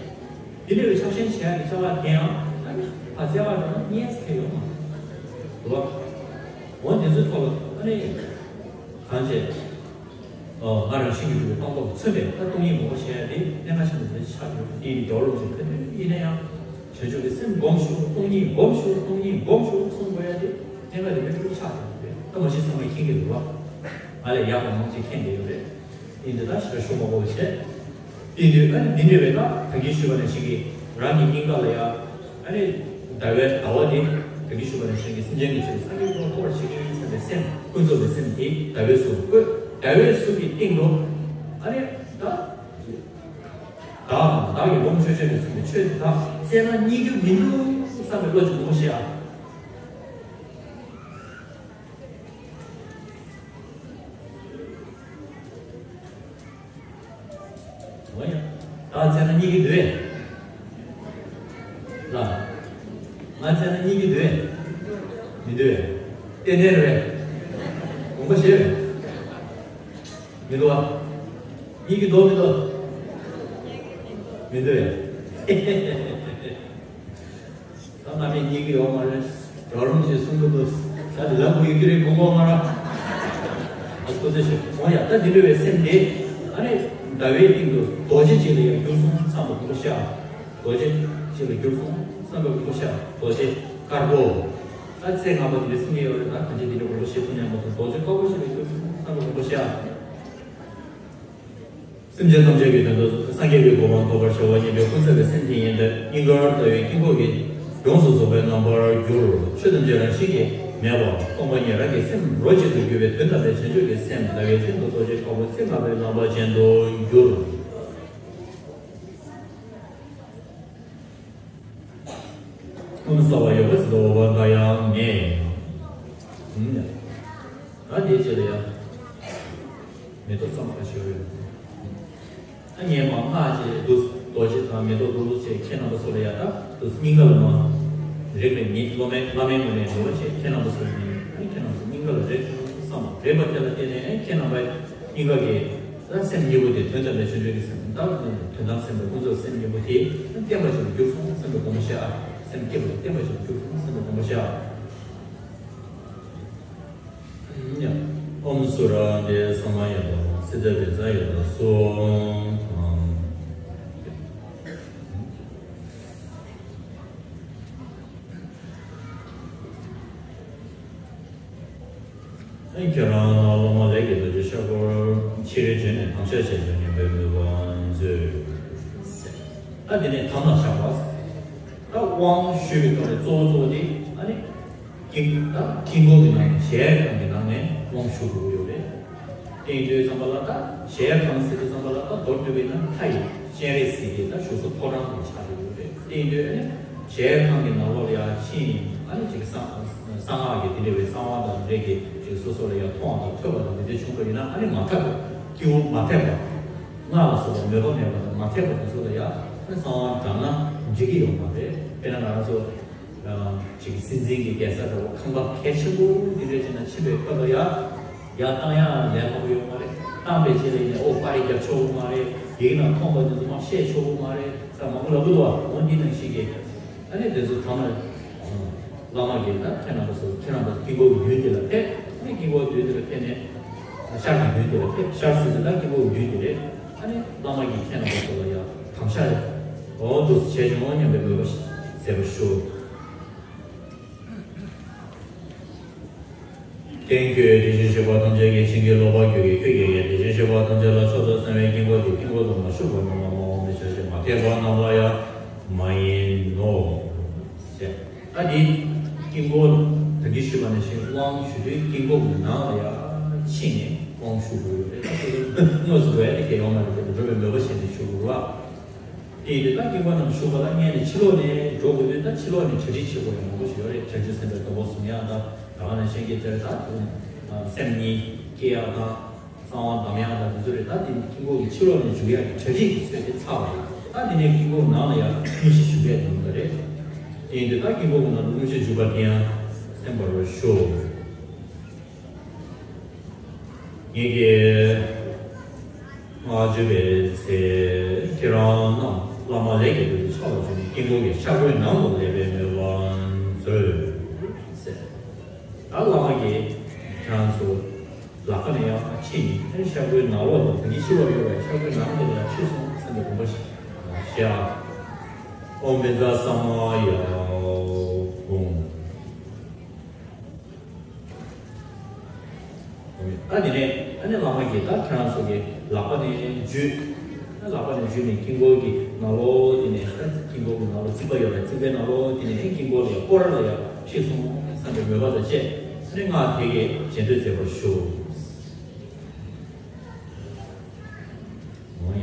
དེ་འདྲ་བའི་ཆགས་ཞེན་བྱེད་ཡག་གི་ཅ་ལག་དེ་ཡང་ཨ་ནི་ཕར་བཙལ་བ་འགྲོ་ན་རྙེད་ས་ཁེལ་ཡོད་མ་རེད། འོ་དེ་ཚོའི་ཐོག་ལ་ཨ་ནི་གང་བྱས། ཨོ་ང་རང་བཞིན་གྱིས་གྲུབ་པའི་སྤངས་རྟོགས་མཚོན་པས་ད་སྟོང་ཉིད་ངོ་བོ་ཞེས་ཡ་དེ་གནད་འགག་ཆེན་པོ་དེ་ཆགས་ཡོད། དེ་ཡིན་དུས་རོ་ཅིག་ཁ་ཐུན་ཡིན་ན་ཡང་བྱང་ཆུབ་ཀྱི་སེམས་སྒོམ་ཤོག་སྟོང་ཉིད་སྒོམ་ཤོག་སྟོང་ཉིད་སྒོམ་ཤོག་གསུང་དགོས་ཡ་དེ་གནད་འགག་དེ་དཔེ་ཁྲིད་ཆགས་ཡོད་པས་ད་མ་གཞི་ཚང་མས་མཁྱེན་གྱི་རེད་བ། ང་ལས་ཡག་པ་མང་ཆེ་མཁྱེན་བསྡད་ཡོད་རེད། ཡིན་དུས་ད་ཞེ་དྲག་ཞུ་མ་དགོས་པ་བྱས། དེ་དུས་ཨ་ནི་འདི་འདྲ་བའི་ད་ད་གིན་ཞུས་པ་ནང་བཞིན་གྱི་རང་གི་སྙིང་ག་ལ་ཡ་ཨ་ནི་ཟླ་བའི་ཟླ་བ་དེ་ད་གིན་ཞུས་པ་ནང་བཞིན་གྱི་སེམས་ཅན་གྱི་ཆེད་དུ་སངས་རྒྱས་ཀྱི་གོ་འཕང་ཐོབ་པར་བྱེད་ཀྱི་ཡིན་བསམ་པའི་སེམས་ཀུན་རྫོབ་པའི་སེམས་དེ་ཟླ་བའི་གཟུགས་བཀོད། ཟླ་བའི་གཟུགས་ཀྱི་སྟེང་དུ་ཨ་ནི་ད་ བདག་དང་བདག་གི་སློབ་མ་ཆོས་ཅན་ལས་གསུངས་པའི་ཆོས་དེ་དག་བཙལ་ན་རྙེད་རྒྱུ་མི་འདུག་བསམ་པའི་བློ་ཅིག་སྒོམ་ཤེས་ཨ། འོ་ཡ། ད་བཙལ་ན་རྙེད་ཀྱི་འདུག་ཨེ། ལ། ང་བཙལ་ན་རྙེད་ཀྱི་འདུག་ཨེ། མི་འདུག་ཨེ། ཏན་ཏན་རེད། དགོངས་པ་བཞེས་རེད། མི་འདུག་ཨ། རྙེད་ཀྱི་འདུག་མི་འདུག་མི་འདུག་ཨེ། ད་ང་ནི་རྙེད་ཀྱི་ཡོད་མ་རེད། རོགས་རམ་ཞིག་གསུང་གི་འདུག་ད་དེ་ལ་བུ་ཡི་ཀི་རེ་གོང་གོང་ང་ར། ཨ་སྐུ་ཚེ་ཞིག་འོང་ཡ། ད་འདི་འདྲ་བའི་སེམས་དེ། ཨ་ནི་ཟླ་བའི་སྟེང་དུ་རྡོ་རྗེ་ཅིག་ལ་ཡང་གྱུར་སོང་བསམ་པ་དགོངས་པ་བཞེས། རྡོ་རྗེ་ཅིག་ལ་གྱུར་སོང་བསམ་པ་དགོངས་པ་བཞེས། རྡོ་རྗེ་དཀར་པོ། ད་ཚེ་སྔ་མ་དེ་འདྲ་གསུང་གི་ཡོད་རེད། ད་གང་ཅི་དེ་འདྲ་དགོངས་པ་བཞེས་ཐུབ་མཉམ་པ་དང་རྡོ་རྗེ་དཀར་པོ་ཞིག་ལ་གྱུར་སོང་བསམ་པ་དགོངས་པ་བཞེས། སེམས་ཅན་ཐམས་ཅད་ཀྱི་དོན་དུ་སངས་རྒྱས་ཀྱི་གོ་འཕང་ཐོབ་པར་བྱ་བ་ཉིད་དུ་ཀུན་བརྩེ་བའི་སེམས་བསྐྱེད་ཡིན་ཏེ། སྙིང་ཁར་ལྟ་བའི་དཀྱིལ་འཁོར་གྱིས་ཡོངས་སུ་རྫོགས་པའི་རྣམ་པར་གྱུར། ཆོས་ཐམས་ཅད་རང་བཞིན་གྱིས་མེད་པ་སྟོང་པ་ཉིད་རང་གི་སེམས་རོ་གཅིག་ཏུ་གྱུར་པའི་དོན་དམ་པའི་བྱང་ཆུབ་ཀྱི་སེམས་ཟླ་བའི་སྟེང་དུ་རྡོ་རྗེ་དཀར་པོ་རྩིབས་ལྔ་པའི་ལམ་པ་ཅན་དུ་གྱུར། ཀུན་གསལ་བ་ཡོད་པ་ཟེར་བ་འདྲ་ཡང་མེད། ད་དེའི་རྗེས་ལ་ཡང་མེ་ཏོག་ཙམ་ཁ་ཤས་ཡོད། ད་ངས་མ་སྔགས་ཀྱི་འདུག་རྡོ་རྗེ་དང་མེ་ཏོག་ལུག་ལུག་བྱས་ཁྱེད་རྣམ་པ་ཚོ་ལ་ཡང་ད་འདུག་སྙིང་ག་ལ་མ་རེག་པའི་ཉིན་སློབ་མའི་བླ་མའི་ངོས་ནས་འདུག་བྱས་ཁྱེད་རྣམ་པ་ཚོ་ལ་ཉིན་ཨ་ནི་ཁྱེད་རྣམ་ཚོ་སྙིང་ག་ལ་རེག་བྱུང་བསམ་པ་རེག་པ་དེ་ལ་བརྟེན་ནས་ཨ་ནི་ཁྱེད་རྣམ་པའི་སྙིང་ག་གི་ད་སེམས་གཉིས་པོ་དེ་དོན་དམ་པའི་ཆོས་ཅན་གྱི་སེམས་ད་དོན་དམ་སེམས་པའི་ཀུན་རྫོབ་སེམས་གཉིས་པོ་དེ་བརྟན་པ་ཞིག་ཏུ་གྱུར་སོང་བསམ་པའི་དགོངས་པ་བཞེས་ཨ། སེམས་བསྐྱེད་པ་བརྟན་པ་ཞིག་ཏུ་གྱུར་སོང་བསམ་པའི་དགོངས་པ་བཞེས་ཨ། ཨོཾ་སུ་ར་ཏེ་ས་མ་ཡ་ཏ་སིདྡྷི་བཛྲ་ཡ་ཏ་སྭཱ་ཧཱ། ཁྱེད་རང་བླ་མ་ལས་ཀྱི་རྡོ་རྗེ་ཤར་སྒོར་ཕྱི་རོལ་བྱོན་ནས་དམ་བཞག་བྱས་ཀྱང་སྙོམས་པའི་མོས་པ་མཛོད། ད་དེ་ནས་དམ་ལ་བཞག་པ། ད་དབང་ཞུས་པའི་སྐབས་ལ་གཙོ་བོ་གཙོ་བོ་དེ་ཨ་ནི། དཀྱིལ་ད་དཀྱིལ་འཁོར་གྱི་ནང་ནས་གཞལ་ཡས་ཁང་གི་ནང་ནས་དབང་ཞུ་དགོས་ཀྱི་ཡོད་རེད། དེ་ཡིན་དུས་ཙམ་པ་ལ་ད་གཞལ་ཡས་ཁང་ཟེར་དུས་ཙམ་པ་ལ་ད་མདོར་བསྡུས་པས་ན་མཐའ་ཡི་སྤྱན་རས་གཟིགས་ཀྱི་ད་བཞུགས་ས་ཕོ་བྲང་དུ་ཆགས་ཀྱི་ཡོད་རེད། དེ་ཡིན་དུས་ཨ་ནི་གཞལ་ཡས་ཁང་གི་ནང་ལོགས་ལ་ཡང་ཕྱིན་ཨ་ནི་ཅིག་གསང་གསང་སྔགས་ཀྱི་དེ་འདྲ་བའི་གསང་བ་དང་འདྲེས་ཀྱི་ཅིག་སོ་སོ་ལ་ཡང་མཐོང་བ་དང་ཐོས་པ་དང་འདི་འདྲ་བྱུང་བ་ཡིན་ན་ཨ་ནི་མ་ཐེག་པ་སྐྱེ་བོ་མ་ཐེག་པ་སྔགས་ལ་སོགས་པ་མོས་པ་མེད་པ་དང་མ་ཐེག་པ་དེ་ཚོ་ལ་ཡང་ཨ་ནི་གསང་བ་དྲངས་ན་འགྲིག་གི་ཡོད་མ་རེད། དཔེར་ན་ང་རང་ཚོ། ཅིག་སྲིད་འཛིན་གྱི་རྒྱལ་ས་འདྲ་བོ་ཁང་པ་གལ་ཆེན་པོ་འདི་འདྲ་ཅིག་ན་ཕྱིན་པའི་སྐབས་ལ་ཡ། ཡ་བཏང་ཡ་ལས་སླ་པོ་ཡོད་མ་རེད། བཏང་པའི་རྗེས་ལ་ཡིན་ནའི་ཨོ་པར་རྒྱབ་ཆོག་གི་མ་རེད། ཡིག་ནང་མཐོང་པ་འདི་ཚོ་མར་བཤད་ཆོག་གི་མ་རེད་ཟེར་མང་པོ་ལབ་ཀྱི་འདུག་བ། འོ་འདི་ནང་བཞིན་གྱི་ཨ་ནི་དེ་ཚོ་ཐ་མར་བླ་མ་གིས་ད་ཁྱེད་རྣམ་པ་ཚོ་ཁྱེད་རྣམ་པ་དཀྱིལ་འཁོར་གྱི་མདུན་དེ་ལ་ཕེབས། ཨ་ནི་དཀྱིལ་འཁོར་མདུན་དེ་ལ་ཕེབས་ནས་ཤར་གྱི་མདུན་དེ་ལ་ཕེབས། ཤར་ཟེར་དུས་ད་དཀྱིལ་འཁོར་གྱི་མདུན་དེ་རེད། ཨ་ནི་བླ་མ་གིས་ཁྱེད་རྣམ་པ་ཚོ་ལ་ཡ་དམ་བཞག་འོ་འདུག་བྱས་བྱུང་སྙམ་པའི་མོས་པ་མཛད་པར་ཞུ། ཀྱེ་ཁྱོད་དེ་བཞིན་གཤེགས་པ་ཐམས་ཅད་ཀྱི་བྱིན་གྱིས་རློབ་པ་ཁྱོད་ཀྱིས་ཁྱོད་ཀྱིས་ཀྱེ་དེ་བཞིན་གཤེགས་པ་ཐམས་ཅད་ལ་མཆོག་ཏུ་གསན་པའི་དཀྱིལ་འཁོར་དེ་དཀྱིལ་འཁོར་དུ་མ་ཞུགས་པར་མ་མ་མ་འོངས་པའི་ཆ་ཤས་མ་ཐེག་པ་རྣམས་ལ་ཡང་མ་ཡིན་ནོ། ཞེས། ད་འདི་དཀྱིལ་འཁོར་ད་གིན་ཞུས་པ་ནང་བཞིན་དབང་ཞུ་དུས་དཀྱིལ་འཁོར་གྱི་ནང་ལ་ཡང་ཕྱིན་ནས་དབང་ཞུ་དགོས་ཡོད་རེད། ད་དངོས་སུ་འགྲོ་ཡ་དེ་གལ་ཡོད་མ་རེད་དེ་འགྲོ་བའི་མོས་པ་བྱས་ནས་ཞུ་དགོས་རེད་བ། དེ་ཡིན་དུས་ད་དཀྱིལ་འཁོར་ནང་ཞུགས་པ་ལ་སྔོན་ནས་ཕྱི་ལོགས་ནས་འགྲོ་དགོས་དུས་ད་ཕྱི་ལོགས་ནས་གྲ་སྒྲིག་བྱེད་དགོས་ཡག་མང་པོ་ཞིག་ཡོད་རེད། བྱང་ཆུབ་སེམས་དཔའི་སྡོམ་པ་བཟུང་ཡག་དང་ད་ག་ནང་བཞིན་གྱི་དེར་ད་སེམས་ཉིད་སྐྱེ་ཡག་དང་གསང་བ་གདམས་ཡག་དང་དེ་ཚོ་རེད། ད་དེ་དཀྱིལ་འཁོར་གྱི་ཕྱི་ལོགས་ནས་འཇུག་ཡག་གི་གྲ་སྒྲིག་གི་ཚོད་དེ་ཚར་བ་རེད། ད་དེ་ནས་དཀྱིལ་འཁོར་ནང་ལ་ཡང་དངོས་གཞི་འཇུག་ཡག་དེ་ཡིན་པ་རེད། དེ་ཡིན་དུས་ད་དཀྱིལ་འཁོར་གྱི་ནང་དུ་དངོས་གཞི་འཇུག་པ་དེ་ཡང་གསན་པར་ཞུ། ངེད་ཀྱིས་སྔགས་བརྗོད་པའི་ཚེ་ཁྱེད་རང་རྣམས་བླ་མ་ལས་ཀྱི་རྡོ་རྗེ་ཕྱག་ལ་བྱོན་ནས་དཀྱིལ་འཁོར་གྱི་ཤར་སྒོའི་ནང་དུ་ལེགས་པའི་མོས་པ་མཛོད་ཟེར། ད་བླ་མ་གིས་ཁྱེད་རང་ཚོ་ལག་པ་ནས་ཡར་ཕྱིན་ནས་ཤར་སྒོའི་ནང་ལོགས་དང་དེ་གི་ཕྱི་ལོགས་ཡོད་པའི་ཤར་སྒོའི་ནང་དུ་ལ་ཡར་ཕྱིན་སོང་བསམ་པའི་དགོངས་པ་ཞིག་བཞེས། ཨོཾ་བཛྲ་ས་མ་ཡ་ཧཱུྃ། ཨ་ནི་ནས་ཨ་ནི་བླ་མ་གིས་ད་ཁྱེད་རང་ཚོ་གི་ལག་པ་ནས་འཇུས། ཨ་ལག་པ་ནས་འཇུས་ནས་དཀྱིལ་འཁོར་གྱི་ནང་ལོགས་དེ་ནས་ཨ་དཀྱིལ་འཁོར་གྱི་ནང་ལོགས་རྩིག་པ་ཡོད་རེད། རྩིག་པའི་ནང་ལོགས་དེ་ནས་ཨ་དཀྱིལ་འཁོར་ལ་ཡ་སྐོར་ར་ལ་ཡ་ཕྱིན་སོང་བསམ་པའི་མོས་པ་དང་བཅས་ཨ་ནི་སྔགས་དེ་གའི་རྗེས་ཟློས་མཛད་པར་ཞུ། འོ་ཡ།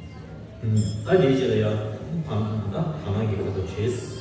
ད་དེའི་རྗེས་ལ་ཡང་བར་ན་ད་བར་ན་གི་ཁ་དོག་བྱས།